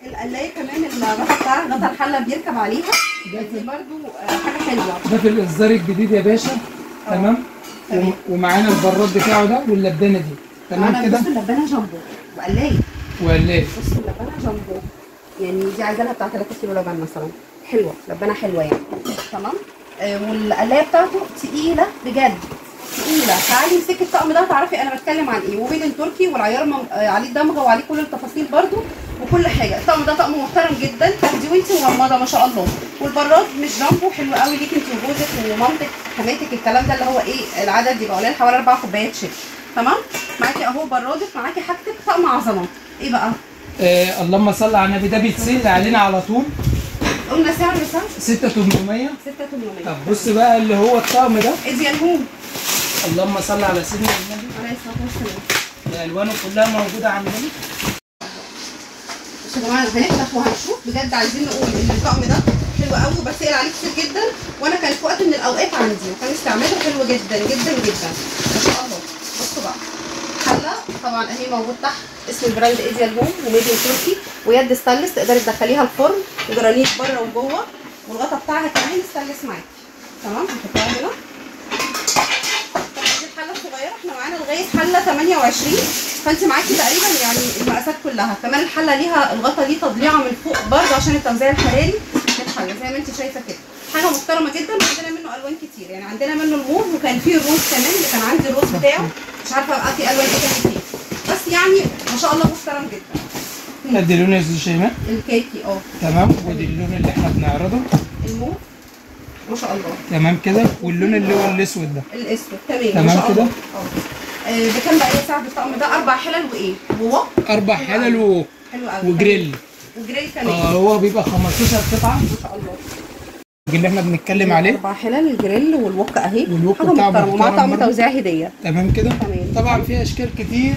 Speaker 1: القلايه كمان الغطا بتاعها غطا الحلة بيركب عليها، دي برده حاجة حلوة.
Speaker 4: ده في الاصدار الجديد يا باشا. تمام. ومعانا البراد بتاعه ده واللبانه دي. تمام كده.
Speaker 1: بصوا اللبانه جامبو وقلايه
Speaker 4: وقلايه.
Speaker 1: بصوا اللبانه جامبو، يعني دي عايزه لها بتاع 3 كيلو لبن مثلا. حلوة لبانه حلوة يعني. تمام. والقلايه بتاعته تقيلة بجد تقيلة. تعالي امسكي الطقم ده وتعرفي انا بتكلم عن ايه. وميدن تركي والعيار عليه دمغه وعليه كل التفاصيل برده وكل حاجة. الطقم ده طقم محترم جدا، تاخديه وانت مغمضه ما شاء الله. والبراد مش جامبو، حلو قوي ليك انت وجوزك ومامتك حماتك، الكلام ده اللي هو ايه العدد يبقى قليل، حوالي 4 كوبايات شاي. تمام. معاكي اهو برادك، معاكي حاجتك، طقم عظمه. ايه بقى؟
Speaker 4: اللهم صل على النبي. ده بيتسال علينا على طول.
Speaker 1: قلنا سعر بسعر
Speaker 4: 6800.
Speaker 1: 6800.
Speaker 4: طب بص بقى اللي هو الطقم ده
Speaker 1: ادي الهوم.
Speaker 4: اللهم صل على سيدنا النبي
Speaker 1: عليه الصلاة والسلام.
Speaker 4: الوانه كلها موجودة عندنا.
Speaker 1: بصوا يا جماعة هنفتح وهنشوف بجد. عايزين نقول ان الطقم ده حلو قوي وبسال عليه كتير جدا، وانا كان في وقت من الاوقات عندي وكان استعماله حلو جدا جدا جدا ما شاء الله. بصوا بقى حله طبعا اهي موجود تحت اسم ال brand ايديال هوم و made in تركي، ويد ستانلس تقدري تدخليها الفرن، وجرانيت بره وجوه، والغطا بتاعها كمان ستانلس معاكي. تمام. هنحطها هنا. دي الحلة الصغيرة، احنا معانا لغاية حله 28، فانت معاكي تقريبا يعني المقاسات كلها. كمان الحلة ليها الغطا ليه تضليعه من فوق برده عشان التوزيع الحراري للحله زي ما انت شايفه كده. حاجة محترمه جدا. عندنا منه الوان كتير، يعني عندنا منه الموف، وكان فيه ال rose كمان اللي كان عندي ال rose بتاعه، مش عارفه بقى في الوان ايه تاني فيه، بس يعني ما شاء الله محترم جدا.
Speaker 4: ادي لون يا استاذ شيماء
Speaker 1: الكاكي.
Speaker 4: تمام. ودي اللون اللي احنا بنعرضه
Speaker 1: الموف ما شاء الله.
Speaker 4: تمام كده. واللون اللي هو الاسود ده
Speaker 1: الاسود. تمام
Speaker 4: تمام كده.
Speaker 1: بكام بقى يا سعد الطقم ده؟ 4 حلل وايه؟ و wok.
Speaker 4: 4 حلل و wok.
Speaker 1: حلو قوي.
Speaker 4: وجريل.
Speaker 1: وجريل كمان.
Speaker 4: هو بيبقى 15 قطعه
Speaker 1: ما شاء الله.
Speaker 4: اللي احنا بنتكلم عليه
Speaker 1: 4 حلل، الجريل وال wok اهي،
Speaker 4: وال wok بتاعه محترم
Speaker 1: ومع طقم توزيع هديه.
Speaker 4: تمام كده.
Speaker 1: تمام.
Speaker 4: طبعا في اشكال كتير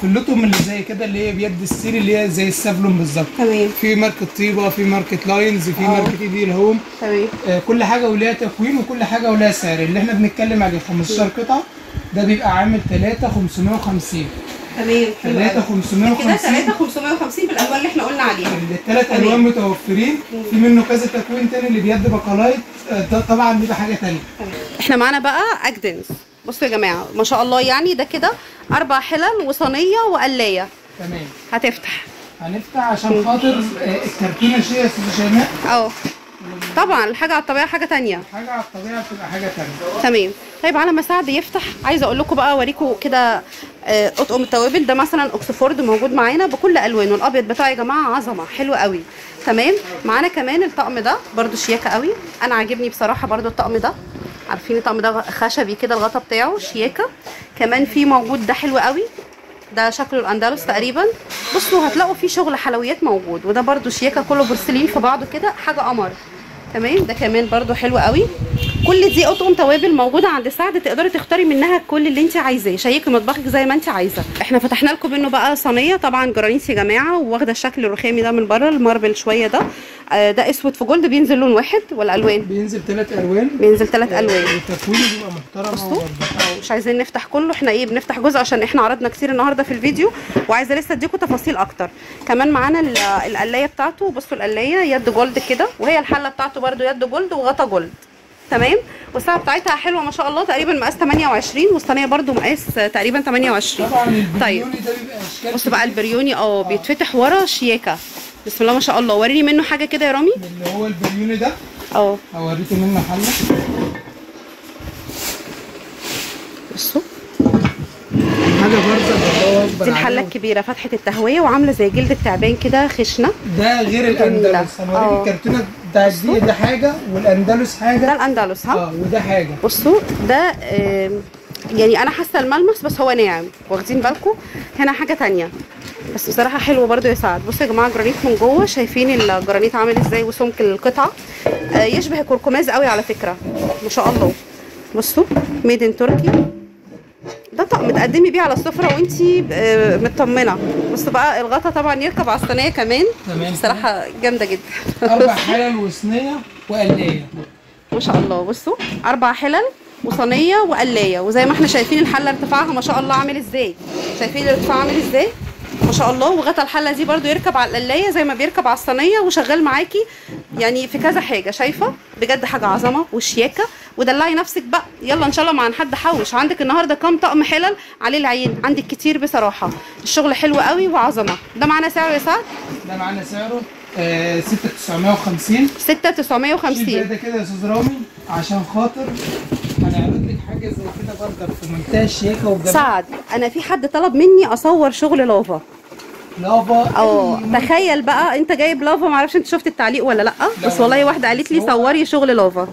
Speaker 4: في اللتهم اللي زي كده، اللي هي بيد ال steel اللي هي زي السافلون بالظبط.
Speaker 1: تمام.
Speaker 4: في ماركة طيبة، في ماركة لاينز، في ماركة ايديال هوم.
Speaker 1: تمام.
Speaker 4: كل حاجة وليها تكوين وكل حاجة وليها سعر. اللي احنا بنتكلم عليه 15 قطعه ده بيبقى عامل 3550.
Speaker 1: تمام.
Speaker 4: 3550
Speaker 1: كده 3550 بالالوان اللي احنا قلنا عليها.
Speaker 4: الثلاث الوان متوفرين، في منه كذا تكوين تاني اللي بيد بقلايت، ده طبعا بيبقى حاجة ثانية.
Speaker 1: احنا معانا بقى اكدنس. بصوا يا جماعة ما شاء الله، يعني ده كده 4 حلل وصينيه وقلايه.
Speaker 4: تمام. هنفتح عشان خاطر الكرتونه شيء يا استاذه شيماء.
Speaker 1: طبعا الحاجة على الطبيعة حاجة ثانية.
Speaker 4: الحاجة على الطبيعة بتبقى حاجة ثانية.
Speaker 1: تمام. طيب على ما سعد يفتح عايزه اقول لكم بقى، اوريكم كده اطقم التوابل. ده مثلا اوكسفورد موجود معانا بكل الوانه، الابيض بتاعه يا جماعة عظمه حلو قوي. تمام. معانا كمان الطقم ده برده شياكه قوي، انا عاجبني بصراحة برده الطقم ده. عارفين الطقم ده خشبي كده الغطا بتاعه شياكه. كمان في موجود ده حلو قوي، ده شكله الاندلس تقريبا. بصوا هتلاقوا فيه شغل حلويات موجود، وده برده شياكه كله بورسلين في بعضه كده، حاجة قمر. تمام. ده كمان برده حلو قوي. كل دي اطقم توابل موجودة عند سعد، تقدري تختاري منها كل اللي انت عايزاه، شيكي مطبخك زي ما انت عايزه. احنا فتحنا لكم منه بقى صينية طبعا جرانيت يا جماعة، واخده الشكل الرخامي ده من بره، ال marble شوية ده. ده اسود في gold، بينزل لون واحد ولا الوان؟
Speaker 4: بينزل 3 الوان.
Speaker 1: بينزل 3 الوان.
Speaker 4: التكوين بيبقى محترم قوي برده.
Speaker 1: مش عايزين نفتح كله، احنا ايه بنفتح جزء عشان احنا عرضنا كتير النهارده في الفيديو، وعايزه لسه اديكم تفاصيل اكتر. كمان معانا القلايه بتاعته. بصوا القلايه يد gold كده، وهي الحلة بتاعته برده يد gold وغطا gold. تمام. والساعة بتاعتها حلوة ما شاء الله، تقريبا مقاس 28، والصينيه برده مقاس تقريبا 28.
Speaker 4: طبعا. طيب ده بيبقى اشكال.
Speaker 1: بصوا بقى البريوني بيتفتح ورا شياكه، بسم الله ما شاء الله. وريني منه حاجة كده يا رامي،
Speaker 4: اللي هو البريوني ده. هوريكي منه حله.
Speaker 1: بصوا
Speaker 4: حاجة برده الله اكبر،
Speaker 1: دي الحلة الكبيرة فتحه التهويه وعامله زي جلد التعبان كده خشنه.
Speaker 4: ده غير الاندلس. هنوريك الكرتونه بتاعت دي، ده حاجة والاندلس حاجة.
Speaker 1: ده الاندلس ها،
Speaker 4: وده حاجة.
Speaker 1: بصوا ده يعني انا حاسه الملمس بس هو ناعم، واخدين بالكم؟ هنا حاجة ثانية بس بصراحة حلوة برده يا سعد. بصوا يا جماعة جرانيت من جوه، شايفين الجرانيت عامل ازاي وسمك القطعة، يشبه الكركماز قوي على فكرة ما شاء الله. بصوا made in Turkey، ده طقم تقدمي بيه على السفرة وانتي مطمنه. بصوا بقى الغطا طبعا يركب على الصينية كمان. تمام. بصراحة جامدة جدا.
Speaker 4: 4 حلل وصينيه وقلايه
Speaker 1: ما شاء الله. بصوا 4 حلل وصينيه وقلايه، وزي ما احنا شايفين الحلة ارتفاعها ما شاء الله عامل ازاي، شايفين الارتفاع عامل ازاي ما شاء الله. وغطا الحلة دي برده يركب على القلايه زي ما بيركب على الصينية، وشغال معاكي يعني في كذا حاجة. شايفه بجد حاجة عظمه وشياكه. ودلعي نفسك بقى، يلا ان شاء الله مع حد حوش. عندك النهارده كام طقم حلل عليه العين؟ عندك كتير بصراحة، الشغل حلو قوي وعظمه. ده معانا سعره يا سعد؟
Speaker 4: ده معانا سعره 6950. 6950 ده كده يا استاذ رامي، عشان خاطر هنعرض لك حاجة زي كده برضه في منتهى الشياكه والجمال.
Speaker 1: سعد انا في حد طلب مني اصور شغل لافا.
Speaker 4: لافا
Speaker 1: تخيل بقى انت جايب لافا، معرفش انت شفت التعليق ولا لا، بس والله واحدة قالت لي صوري شغل لافا.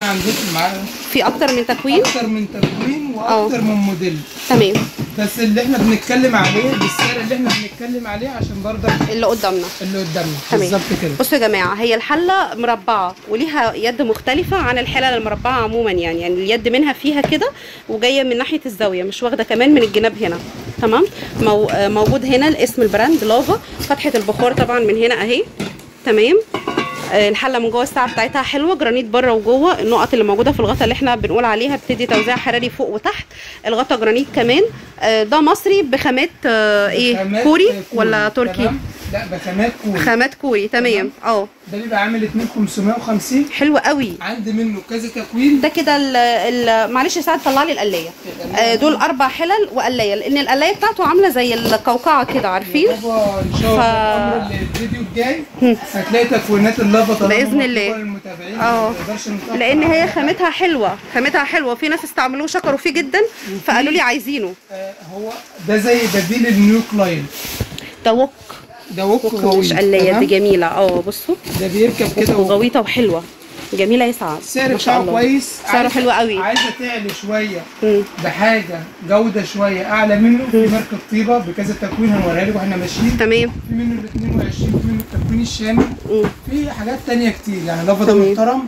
Speaker 4: عندك معانا
Speaker 1: في اكتر من تكوين،
Speaker 4: اكتر من تكوين واكتر من موديل.
Speaker 1: تمام.
Speaker 4: بس اللي احنا بنتكلم عليه بالسعر اللي احنا بنتكلم عليه عشان برضك
Speaker 1: اللي قدامنا،
Speaker 4: اللي قدامنا بالظبط كده.
Speaker 1: بصوا يا جماعة هي الحلة مربعه وليها يد مختلفة عن الحلل المربعه عموما، يعني اليد منها فيها كده وجاية من ناحية الزاوية، مش واخده كمان من الجناب هنا. تمام. موجود هنا الاسم ال brand لافا، فتحه البخار طبعا من هنا اهي. تمام. الحلة من جوه الساعة بتاعتها حلوة، جرانيت بره وجوه، النقط اللي موجودة في الغطا اللي احنا بنقول عليها بتدي توزيع حراري فوق وتحت. الغطا جرانيت كمان. ده مصري بخامات ايه، كوري ولا تركي؟
Speaker 4: لا بخامات كوري.
Speaker 1: خامات كوري. تمام.
Speaker 4: ده بيبقى عامل 2550.
Speaker 1: حلو قوي.
Speaker 4: عندي منه كذا تكوين.
Speaker 1: ده كده معلش يا سعد طلع لي القلايه. دول 4 حلل وقلايه، لان القلايه بتاعته عامله زي القوقعة كده، عارفين؟
Speaker 4: بابا ان شاء الله الفيديو الجاي هتلاقي تكوينات اللافا
Speaker 1: باذن الله. لان هي خامتها حلوة، خامتها حلوة، في ناس استعملوه شكروا فيه جدا فقالوا لي عايزينه.
Speaker 4: هو ده زي بديل النيو كلاين.
Speaker 1: ده wok،
Speaker 4: ده wok
Speaker 1: مش قلايه، دي جميلة. بصوا
Speaker 4: ده بيركب كده
Speaker 1: وغويطه وحلوه جميلة يا سعد.
Speaker 4: السعر بتاعه كويس،
Speaker 1: سعره حلو قوي.
Speaker 4: عايزه تعلي شوية بحاجة جوده شوية اعلى منه في ماركة طيبة بكذا تكوين هنوريها لك واحنا ماشيين.
Speaker 1: تمام.
Speaker 4: في منه ال 22، في منه التكوين الشامي، في حاجات ثانية كتير يعني. لافا ده محترم،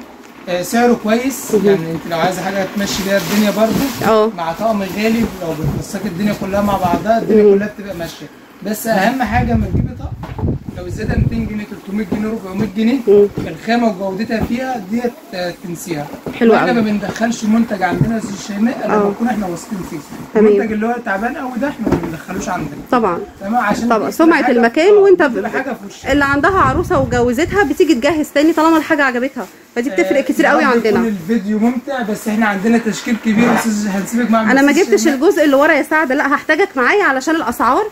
Speaker 4: سعره كويس. يعني انت لو عايزه حاجة تمشي بيها الدنيا برده مع طقم غالي، لو بتنسقي الدنيا كلها مع بعضها الدنيا كلها بتبقى ماشية. بس اهم حاجة لما تجيبي طقم لو زادها 200 جنيه 300 جنيه 400 جنيه الخامة وجودتها فيها ديت تنسيها.
Speaker 1: حلو قوي.
Speaker 4: احنا ما بندخلش منتج عندنا يا استاذ شيماء الا لما نكون احنا واثقين فيه. المنتج اللي هو تعبان قوي ده احنا ما بندخلوش عندنا.
Speaker 1: طبعا.
Speaker 4: تمام، عشان
Speaker 1: طبعا سمعه المكان، وانت
Speaker 4: حاجة في وشك.
Speaker 1: اللي عندها عروسه وجوزتها بتيجي تجهز تاني طالما الحاجة عجبتها، فدي بتفرق كتير قوي عندنا.
Speaker 4: الفيديو ممتع، بس احنا عندنا تشكيل كبير استاذ، هنسيبك مع
Speaker 1: انا ما جبتش الجزء اللي ورا يا سعد، لا هحتاجك معايا علشان الاسعار.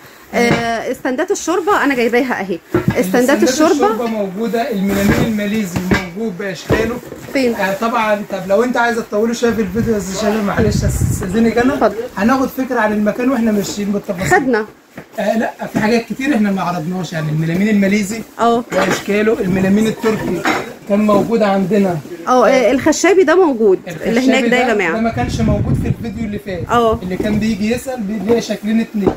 Speaker 1: استندات الشوربة انا جايباها اهي. استندات الشوربة
Speaker 4: موجودة، الميلامين الماليزي موجود باشكاله.
Speaker 1: فين؟
Speaker 4: طبعا. طب لو انت عايزه تطولي شوية في الفيديو يا استاذ شيماء، معلش استاذنك انا هناخد فكرة عن المكان واحنا ماشيين بالتفاصيل.
Speaker 1: خدنا
Speaker 4: لا في حاجات كتير احنا ما عرضناش، يعني الميلامين الماليزي واشكاله، الميلامين التركي كان موجود عندنا.
Speaker 1: الخشابي ده موجود اللي هناك ده يا جماعة،
Speaker 4: ده ما كانش موجود في الفيديو اللي فات. اللي كان بيجي يسال بيلاقي شكلين اتنين.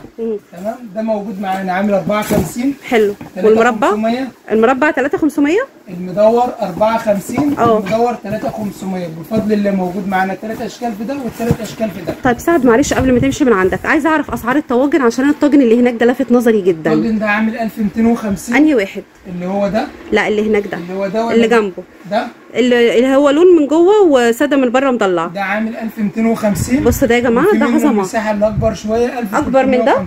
Speaker 4: تمام، ده موجود معانا عامل 54.
Speaker 1: حلو. والمربع؟ المربع 3500،
Speaker 4: المدور 54، المدور 3500. بفضل الله موجود معانا 3 اشكال في ده والثلاث اشكال في ده.
Speaker 1: طيب سعد معلش قبل ما تمشي من عندك عايزه اعرف اسعار الطواجن، عشان الطاجن اللي هناك ده لافت نظري جدا.
Speaker 4: الطاجن ده عامل 1250.
Speaker 1: انهي واحد؟
Speaker 4: اللي هو ده؟
Speaker 1: لا اللي هناك ده،
Speaker 4: اللي هو ده
Speaker 1: اللي جنبه
Speaker 4: ده،
Speaker 1: اللي هو لون من جوه وساده من بره مضلع،
Speaker 4: ده عامل 1250.
Speaker 1: بص ده يا جماعة ده عظمه.
Speaker 4: المساحة اللي اكبر شوية 1350.
Speaker 1: اكبر من ده؟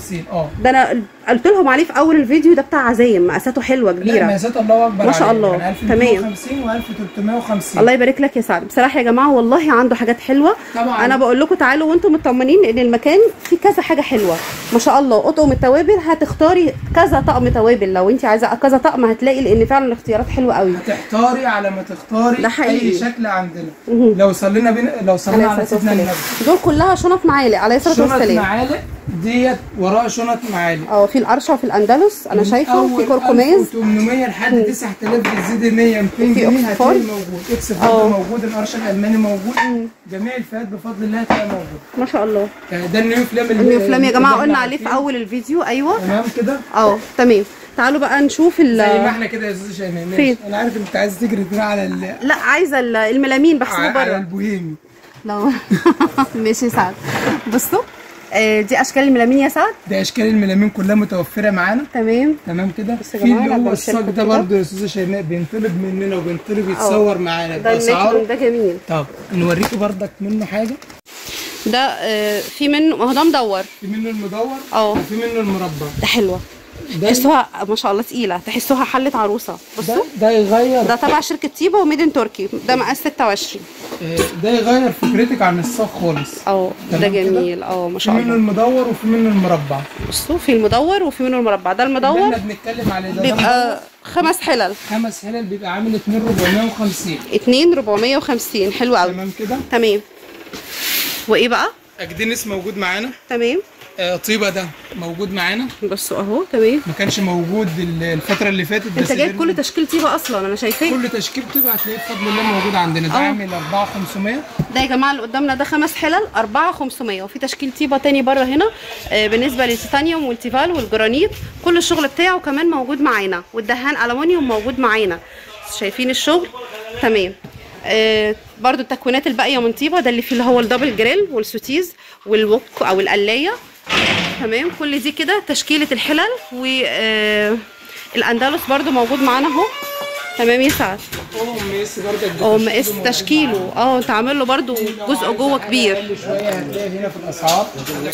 Speaker 1: ده انا قلت لهم عليه في اول الفيديو، ده بتاع عزايم، مقاساته حلوة كبيرة.
Speaker 4: لا مقاساته الله اكبر
Speaker 1: ما شاء الله.
Speaker 4: يعني 1250 و1350.
Speaker 1: الله يبارك لك يا سعد. بصراحة يا جماعة والله عنده حاجات حلوة
Speaker 4: طبعا.
Speaker 1: انا بقول لكم تعالوا وانتم مطمنين لان المكان فيه كذا حاجة حلوة ما شاء الله. اطقم التوابل هتختاري كذا طقم توابل، لو انت عايزه كذا طقم هتلاقي، لان فعلا الاختيارات حلوة قوي.
Speaker 4: هتحتاري على ما تختاري
Speaker 1: ده حقيقي.
Speaker 4: اي شكل عندنا. لو صلينا لو صلينا على سيدنا النبي.
Speaker 1: دول كلها شنط معالق عليه الصلاة والسلام.
Speaker 4: شنط معالق ديت وراء شنط معالق.
Speaker 1: في القرشه وفي الاندلس انا شايفه، وفي كركماز
Speaker 4: 800 لحد 9000، بتزيد 100 200 جنيه هتلاقي موجود. اكس فورد موجود، القرشه الالماني موجود، جميع الفئات بفضل الله هتلاقي موجود
Speaker 1: ما شاء الله.
Speaker 4: ده النيو فلام،
Speaker 1: النيو فلام يا جماعة قلنا عليه في اول الفيديو. ايوه
Speaker 4: تمام كده.
Speaker 1: تمام. تعالوا بقى نشوف
Speaker 4: زي ما احنا كده يا استاذه شيماء. ماشي، انا عارف انت عايز تجري تروح على
Speaker 1: لا عايزه الميلامين بحسبه بره
Speaker 4: على البوهيمي.
Speaker 1: لا ماشي يا سعد. بصوا دي اشكال الميلامين يا سعد،
Speaker 4: ده اشكال الميلامين كلها متوفرة معانا.
Speaker 1: تمام
Speaker 4: تمام كده. في اللي هو الصاج ده برده يا استاذه شيماء بينطلب مننا وبينطلب يتصور معانا
Speaker 1: باسعاره. ده جميل.
Speaker 4: طب نوريكم بردك منه حاجة.
Speaker 1: ده في منه، ما هو ده مدور،
Speaker 4: في منه المدور وفي منه المربع.
Speaker 1: ده حلوة، تحسوها ما شاء الله تقيلة، تحسوها حله عروسه. بصوا
Speaker 4: ده يغير،
Speaker 1: ده تبع شركة طيبة و made in تركي، ده مقاس 26.
Speaker 4: ده يغير فكرتك عن الصاج خالص.
Speaker 1: ده جميل. ما شاء الله.
Speaker 4: في منه المدور وفي منه المربع.
Speaker 1: بصوا في المدور وفي منه المربع. ده المدور
Speaker 4: اللي احنا بنتكلم عليه ده
Speaker 1: بيبقى 5 حلل،
Speaker 4: 5 حلل بيبقى عامل 2450.
Speaker 1: 2450. حلو قوي.
Speaker 4: تمام كده.
Speaker 1: تمام. وايه بقى؟
Speaker 4: اكدنس موجود معانا.
Speaker 1: تمام.
Speaker 4: طيبة ده موجود معانا.
Speaker 1: بصوا اهو. تمام.
Speaker 4: ما كانش موجود الفترة اللي فاتت.
Speaker 1: انت جايب كل تشكيل طيبة اصلا انا شايفاه.
Speaker 4: كل تشكيل طيبة هتلاقيه بفضل الله موجود عندنا. ده عامل 4500.
Speaker 1: ده يا جماعة اللي قدامنا ده 5 حلل 4500. وفي تشكيل طيبة تاني بره هنا بالنسبة للتيتانيوم والتيفال والجرانيت، كل الشغل بتاعه كمان موجود معانا، والدهان الومنيوم موجود معانا. شايفين الشغل؟ تمام. برضو التكوينات الباقية من طيبة، ده اللي فيه اللي هو ال double grill والسوتيز وال wok او القلايه. تمام. كل دي كده تشكيله الحلل. والاندلس برضو موجود معانا اهو. تمام يا سعد.
Speaker 4: OMS برضه،
Speaker 1: OMS تشكيله انت عامل له برضو جزء جوه كبير.
Speaker 4: اقل شوية هتلاقي هنا في الاسعار.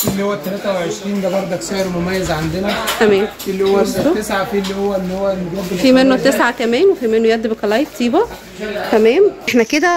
Speaker 4: اللي هو ال 23 ده برضك سعره مميز عندنا.
Speaker 1: تمام.
Speaker 4: في اللي هو التسعة، في اللي هو
Speaker 1: في منه 9 كمان، وفي منه يد بكلايت طيبة. تمام. احنا كده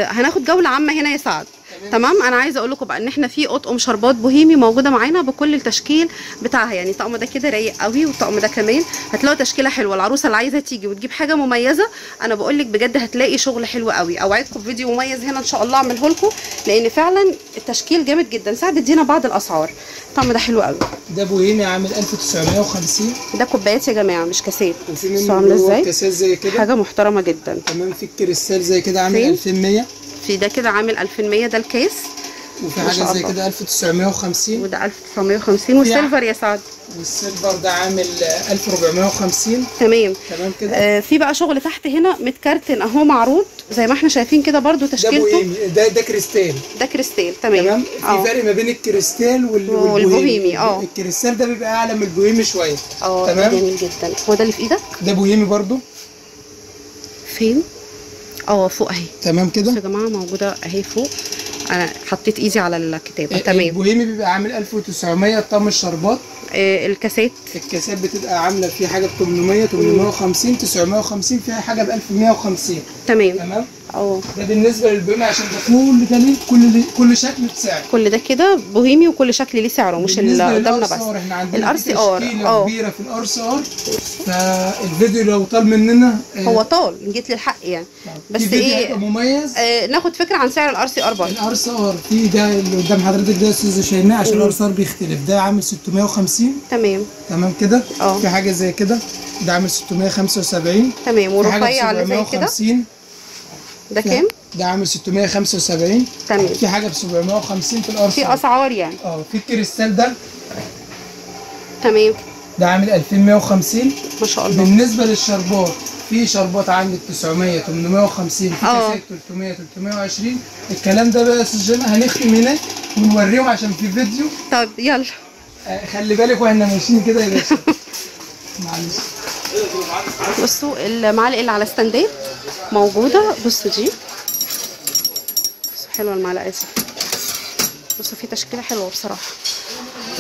Speaker 1: هناخد جولة عامة هنا يا سعد. تمام. انا عايزه اقول لكم بقى ان احنا في اطقم شربات بوهيمي موجودة معانا بكل التشكيل بتاعها، يعني الطقم ده كده رايق قوي، والطقم ده كمان هتلاقوا تشكيله حلوة. العروسة اللي عايزه تيجي وتجيب حاجة مميزة انا بقول لك بجد هتلاقي شغل حلو قوي. اوعدكم بفيديو مميز هنا ان شاء الله اعمله لكم، لان فعلا التشكيل جامد جدا. سعد ادينا بعض الاسعار. الطقم ده حلو قوي،
Speaker 4: ده بوهيمي عامل 1950.
Speaker 1: ده كوبايات يا جماعة مش كاسات. بصوا عامله ازاي،
Speaker 4: كاسات زي كده،
Speaker 1: حاجة محترمه جدا.
Speaker 4: تمام. في الكريستال زي كده عامل 2100.
Speaker 1: في ده كده عامل 2100، ده الكاس.
Speaker 4: وفي حاجة زي كده 1950.
Speaker 1: وده 1950. وال silver يا سعد؟
Speaker 4: وال silver ده عامل 1450.
Speaker 1: تمام
Speaker 4: تمام كده.
Speaker 1: في بقى شغل تحت هنا متكرتن اهو معروض زي ما احنا شايفين كده برده تشكيلته.
Speaker 4: ده بوهيمي، ده كريستال.
Speaker 1: ده كريستال. تمام
Speaker 4: تمام. في فرق ما بين الكريستال والبوهيمي. الكريستال ده بيبقى اعلى من البوهيمي شوية.
Speaker 1: تمام. جميل جدا. هو ده اللي في ايدك؟
Speaker 4: ده بوهيمي برده.
Speaker 1: فين؟ فوق اهي.
Speaker 4: تمام كده
Speaker 1: يا جماعة، موجودة اهي فوق. انا حطيت ايدي على الكتابة. تمام.
Speaker 4: البوهيمي بيبقى عامل 1900 طقم الشربات.
Speaker 1: الكاسات،
Speaker 4: الكاسات بتبقى عامله في حاجة ب 800، 850، 950، فيها حاجة ب 1150.
Speaker 1: تمام
Speaker 4: تمام. ده بالنسبة للبوهيمي عشان ده كل ده ليه كل شكل بسعر.
Speaker 1: كل ده كده بوهيمي وكل شكل ليه سعره، مش اللي قدامنا بس.
Speaker 4: احنا عندنا ال RCR كبيرة في ال RCR، فالفيديو لو طال مننا
Speaker 1: هو طال جيت للحق يعني، بس ايه
Speaker 4: مميز.
Speaker 1: ناخد فكرة عن سعر ال RCR برضه.
Speaker 4: ال RCR في ده اللي قدام حضرتك ده يا استاذه شيماء، عشان ال RCR بيختلف. ده عامل 650.
Speaker 1: تمام
Speaker 4: تمام كده. في حاجة زي كده ده عامل 675.
Speaker 1: تمام. ورفيع اللي زي كده ده كام؟
Speaker 4: ده عامل 675.
Speaker 1: تمام.
Speaker 4: في حاجة ب 750 في ال RC.
Speaker 1: في اسعار يعني.
Speaker 4: في الكريستال ده.
Speaker 1: تمام.
Speaker 4: ده عامل 2150.
Speaker 1: ما شاء الله.
Speaker 4: بالنسبة للشربات، في شربات عندك 900، 850، في كاسات 300، 320. الكلام ده بقى يا استاذ جنى هنختم هناك ونوريهم عشان في فيديو.
Speaker 1: طب يلا.
Speaker 4: خلي بالك واحنا ماشيين كده يا باشا. معلش.
Speaker 1: بصوا المعالق اللي على ستاندات موجودة. بصوا دي، بصوا حلوة المعلقة دي. بصوا في تشكيله حلوة بصراحة.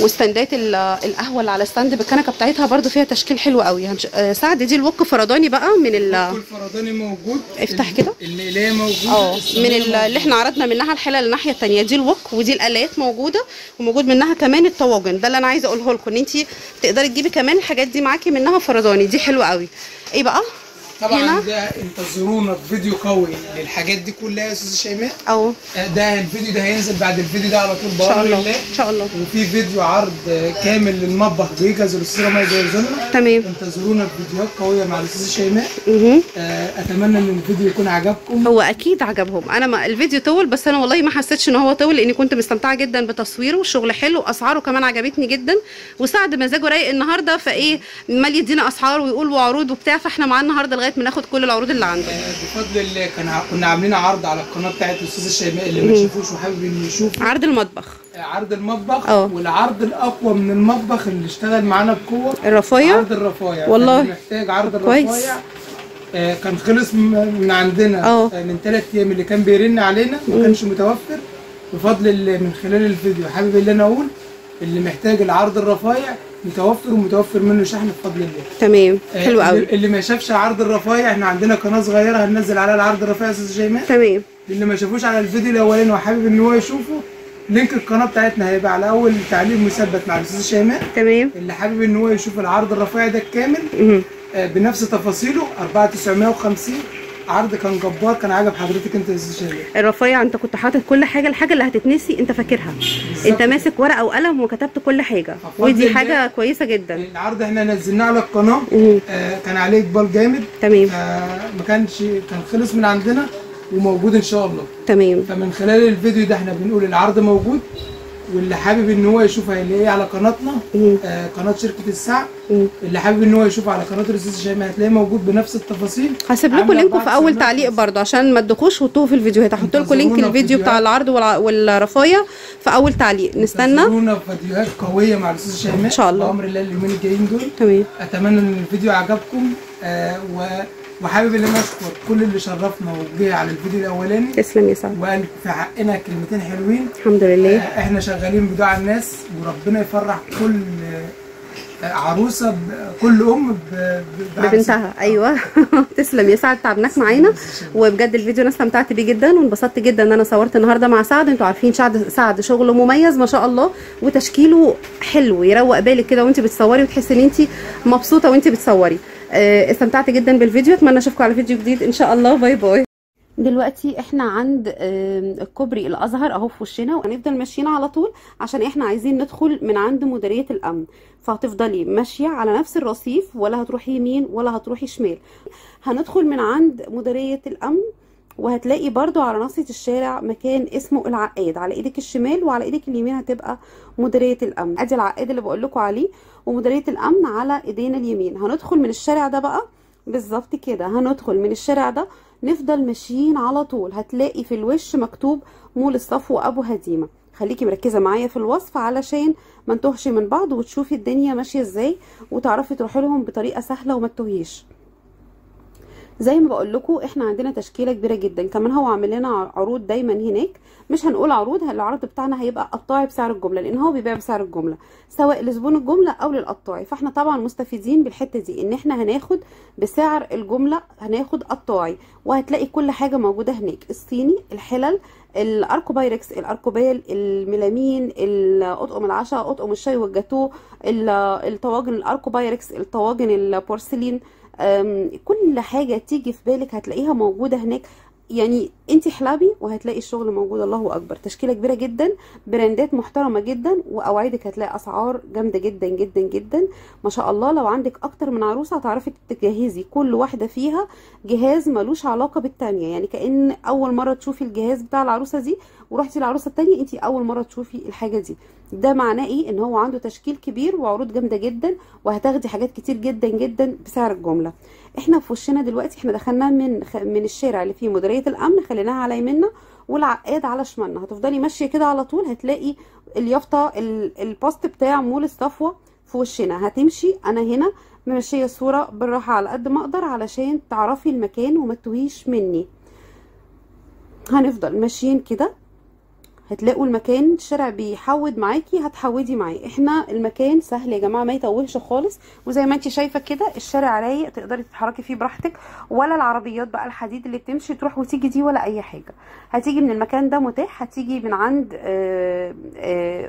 Speaker 1: وستاندات القهوة اللي على stand بالكنكه بتاعتها برده فيها تشكيل حلو قوي. سعد دي ال wok فرداني بقى من
Speaker 4: ال wok الفرداني موجود.
Speaker 1: افتح كده.
Speaker 4: المقلايه موجودة.
Speaker 1: من اللي احنا عرضنا منها الحلة اللي الناحية الثانية دي ال wok، ودي الالات موجودة، وموجود منها كمان الطواجن. ده اللي انا عايزه اقوله لكم، ان انت تقدري تجيبي كمان الحاجات دي معاكي منها فرداني. دي حلوة قوي. ايه بقى؟
Speaker 4: طبعا هنا ده انتظرونا في فيديو قوي للحاجات دي كلها يا استاذه شيماء. ده الفيديو ده هينزل بعد الفيديو ده على طول بأمر الله.
Speaker 1: ان شاء الله.
Speaker 4: وفي فيديو عرض كامل للمطبخ بيجهز الاستاذة مي جايزولنا.
Speaker 1: تمام.
Speaker 4: انتظرونا في فيديوهات قوية مع الاستاذة شيماء. اتمنى ان الفيديو يكون عجبكم.
Speaker 1: هو اكيد عجبهم. انا ما الفيديو طول، بس انا والله ما حسيتش ان هو طول، لاني كنت مستمتعه جدا بتصويره. والشغل حلو، اسعاره كمان عجبتني جدا، وسعد مزاجه رايق النهارده، فايه مال يدينا اسعار ويقول وعروض وبتاع، فاحنا معاه النهارده لغاية ما ناخد كل العروض اللي عنده.
Speaker 4: بفضل الله كنا عاملين عرض على القناة بتاعت الاستاذة شيماء، اللي ما شافوش وحابب انه يشوف
Speaker 1: عرض المطبخ.
Speaker 4: عرض المطبخ. والعرض الاقوى من المطبخ اللي اشتغل معانا بقوة،
Speaker 1: الرفايع.
Speaker 4: عرض الرفايع.
Speaker 1: والله
Speaker 4: محتاج عرض الرفايع. كان خلص من عندنا من 3 ايام، اللي كان بيرن علينا ما كانش متوفر. بفضل الله من خلال الفيديو حابب اللي انا اقول، اللي محتاج العرض الرفايع متوفر، ومتوفر منه شحن بفضل الله.
Speaker 1: تمام. حلو قوي.
Speaker 4: اللي ما شافش عرض الرفايع، احنا عندنا قناة صغيرة هننزل عليها العرض الرفايع يا استاذ شيماء.
Speaker 1: تمام.
Speaker 4: اللي ما شافوش على الفيديو الاولاني وحابب ان هو يشوفه، link القناة بتاعتنا هيبقى على اول تعليق مثبت مع الاستاذ شيماء.
Speaker 1: تمام.
Speaker 4: اللي حابب ان هو يشوف العرض الرفيع ده الكامل بنفس تفاصيله 4950، عرض كان جبار، كان عجب حضرتك انت يا استاذ شيماء.
Speaker 1: الرفيع انت كنت حاطط كل حاجة، الحاجة اللي هتتنسي انت فاكرها، انت ماسك ورقة وقلم وكتبت كل حاجة، ودي حاجة كويسة جدا.
Speaker 4: العرض احنا نزلناه على القناة، كان عليه اقبال جامد.
Speaker 1: تمام.
Speaker 4: ما كانش، كان خلص من عندنا وموجود ان شاء الله.
Speaker 1: تمام.
Speaker 4: فمن خلال الفيديو ده احنا بنقول العرض موجود، واللي حابب ان هو يشوفها هيلاقيه على قناتنا، قناة شركة السعد. اللي حابب ان هو يشوفها على قناة الاستاذ شيماء هتلاقيه موجود بنفس التفاصيل.
Speaker 1: هسيب لكم link ه في اول تعليق برده عشان ما تدخوش وتوهوا في الفيديوهات، هحط لكم link الفيديو بتاع العرض والرفايه في اول تعليق. نستنى
Speaker 4: انتظرونا في فيديوهات قوية مع الاستاذ شيماء
Speaker 1: ان شاء الله
Speaker 4: بامر الله اليومين الجايين دول.
Speaker 1: تمام.
Speaker 4: اتمنى ان الفيديو عجبكم، وحابب ان انا اشكر كل اللي شرفنا وجه على الفيديو الاولاني.
Speaker 1: تسلم يا سعد،
Speaker 4: وقال في حقنا كلمتين حلوين.
Speaker 1: الحمد لله.
Speaker 4: احنا شغالين بدعاء الناس، وربنا يفرح كل عروسه، كل ام
Speaker 1: ببنتها. ايوه. تسلم يا سعد، تعبناك معانا، وبجد الفيديو انا استمتعت بيه جدا وانبسطت جدا ان انا صورت النهارده مع سعد. انتوا عارفين سعد شغله مميز ما شاء الله، وتشكيله حلو يروق بالك كده وانت بتصوري، وتحسي ان انت مبسوطة وانت بتصوري. استمتعت جدا بالفيديو، اتمنى اشوفكم على فيديو جديد ان شاء الله. bye bye. دلوقتي احنا عند كوبري الازهر اهو في وشنا، وهنفضل ماشيين على طول عشان احنا عايزين ندخل من عند مديرية الامن. فهتفضلي ماشية على نفس الرصيف، ولا هتروحي يمين ولا هتروحي شمال. هندخل من عند مديرية الامن وهتلاقي برضو على ناصية الشارع مكان اسمه العقاد على ايدك الشمال، وعلى ايدك اليمين هتبقى مديرية الامن. ادي العقاد اللي بقول لكم عليه ومديرية الامن على ايدينا اليمين. هندخل من الشارع ده بقى بالظبط كده، هندخل من الشارع ده نفضل ماشيين على طول، هتلاقي في الوش مكتوب مول الصفوة ابو هديمة. خليكي مركزة معايا في الوصف علشان ما نتوهش من بعض، وتشوفي الدنيا ماشية ازاي وتعرفي تروحي لهم بطريقة سهلة وما تتوهيش. زي ما بقول لكم احنا عندنا تشكيله كبيرة جدا، كمان هو عامل لنا عروض دايما هناك، مش هنقول عروض، العرض بتاعنا هيبقى قطاعي بسعر الجملة، لان هو بيبيع بسعر الجملة سواء لزبون الجملة او للقطاعي. فاحنا طبعا مستفيدين بالحتة دي ان احنا هناخد بسعر الجملة، هناخد قطاعي، وهتلاقي كل حاجة موجودة هناك، الصيني، الحلل، الاركوبايركس، الاركوبال، الميلامين، اطقم العشاء، اطقم الشاي والجاتو، الطواجن الاركوبايركس، الطواجن البورسلين، كل حاجة تيجي في بالك هتلاقيها موجودة هناك. يعني انت احلبي وهتلاقي الشغل موجود. الله اكبر، تشكيلة كبيرة جدا، براندات محترمة جدا، واوعدك هتلاقي اسعار جامدة جدا جدا جدا ما شاء الله. لو عندك اكتر من عروسة هتعرفي تجهزي كل واحدة فيها جهاز ملوش علاقة بالتانية، يعني كأن اول مرة تشوفي الجهاز بتاع العروسة دي ورحتي العروسة التانية انت اول مرة تشوفي الحاجة دي. ده معناه ايه؟ ان هو عنده تشكيل كبير وعروض جامدة جدا، وهتاخدي حاجات كتير جدا جدا بسعر الجملة. احنا في وشنا دلوقتي، احنا دخلنا من الشارع اللي فيه مديرية الامن، خليناها على يميننا والعقاد على شمالنا. هتفضلي ماشية كده على طول، هتلاقي اليافطه البوست بتاع مول الصفوة في وشنا. هتمشي، انا هنا ماشية الصورة بالراحة على قد ما اقدر علشان تعرفي المكان وما تتوهيش مني. هنفضل ماشيين كده، هتلاقوا المكان، الشارع بيحود معاكي، هتحودي معاه. احنا المكان سهل يا جماعة، ما يتوهش خالص، وزي ما انت شايفه كده الشارع رايق، تقدري تتحركي فيه براحتك، ولا العربيات بقى الحديد اللي بتمشي تروح وتيجي دي ولا اي حاجة. هتيجي من المكان ده متاح، هتيجي من عند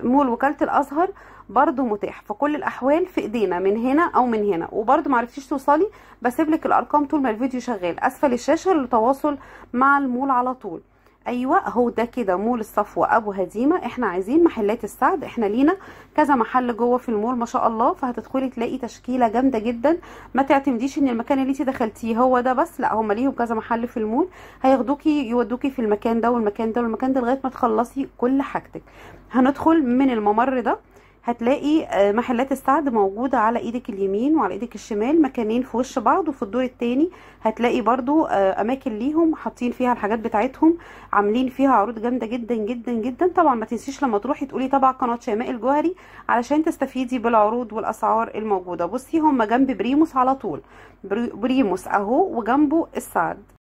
Speaker 1: مول وكالة الازهر برضو متاح. في كل الاحوال في ايدينا، من هنا او من هنا. وبرضو معرفتيش توصلي، بسيبلك الارقام طول ما الفيديو شغال اسفل الشاشة للتواصل مع المول على طول. ايوه اهو ده كده مول الصفوة ابو هديمه. احنا عايزين محلات السعد، احنا لينا كذا محل جوه في المول ما شاء الله، فهتدخلي تلاقي تشكيله جامدة جدا. ما تعتمديش ان المكان اللي انت دخلتيه هو ده بس، لا هم ليهم كذا محل في المول، هياخدوكي يودوكي في المكان ده والمكان ده والمكان ده لغاية ما تخلصي كل حاجتك. هندخل من الممر ده، هتلاقي محلات السعد موجودة على ايدك اليمين وعلى ايدك الشمال، مكانين في وش بعض. وفي الدور التاني هتلاقي برضو اماكن ليهم حاطين فيها الحاجات بتاعتهم، عاملين فيها عروض جامدة جدا جدا جدا. طبعا ما تنسيش لما تروحي تقولي تبع قناة شيماء الجوهري علشان تستفيدي بالعروض والاسعار الموجودة. بصي هم جنب بريموس على طول، بريموس اهو وجنبه السعد.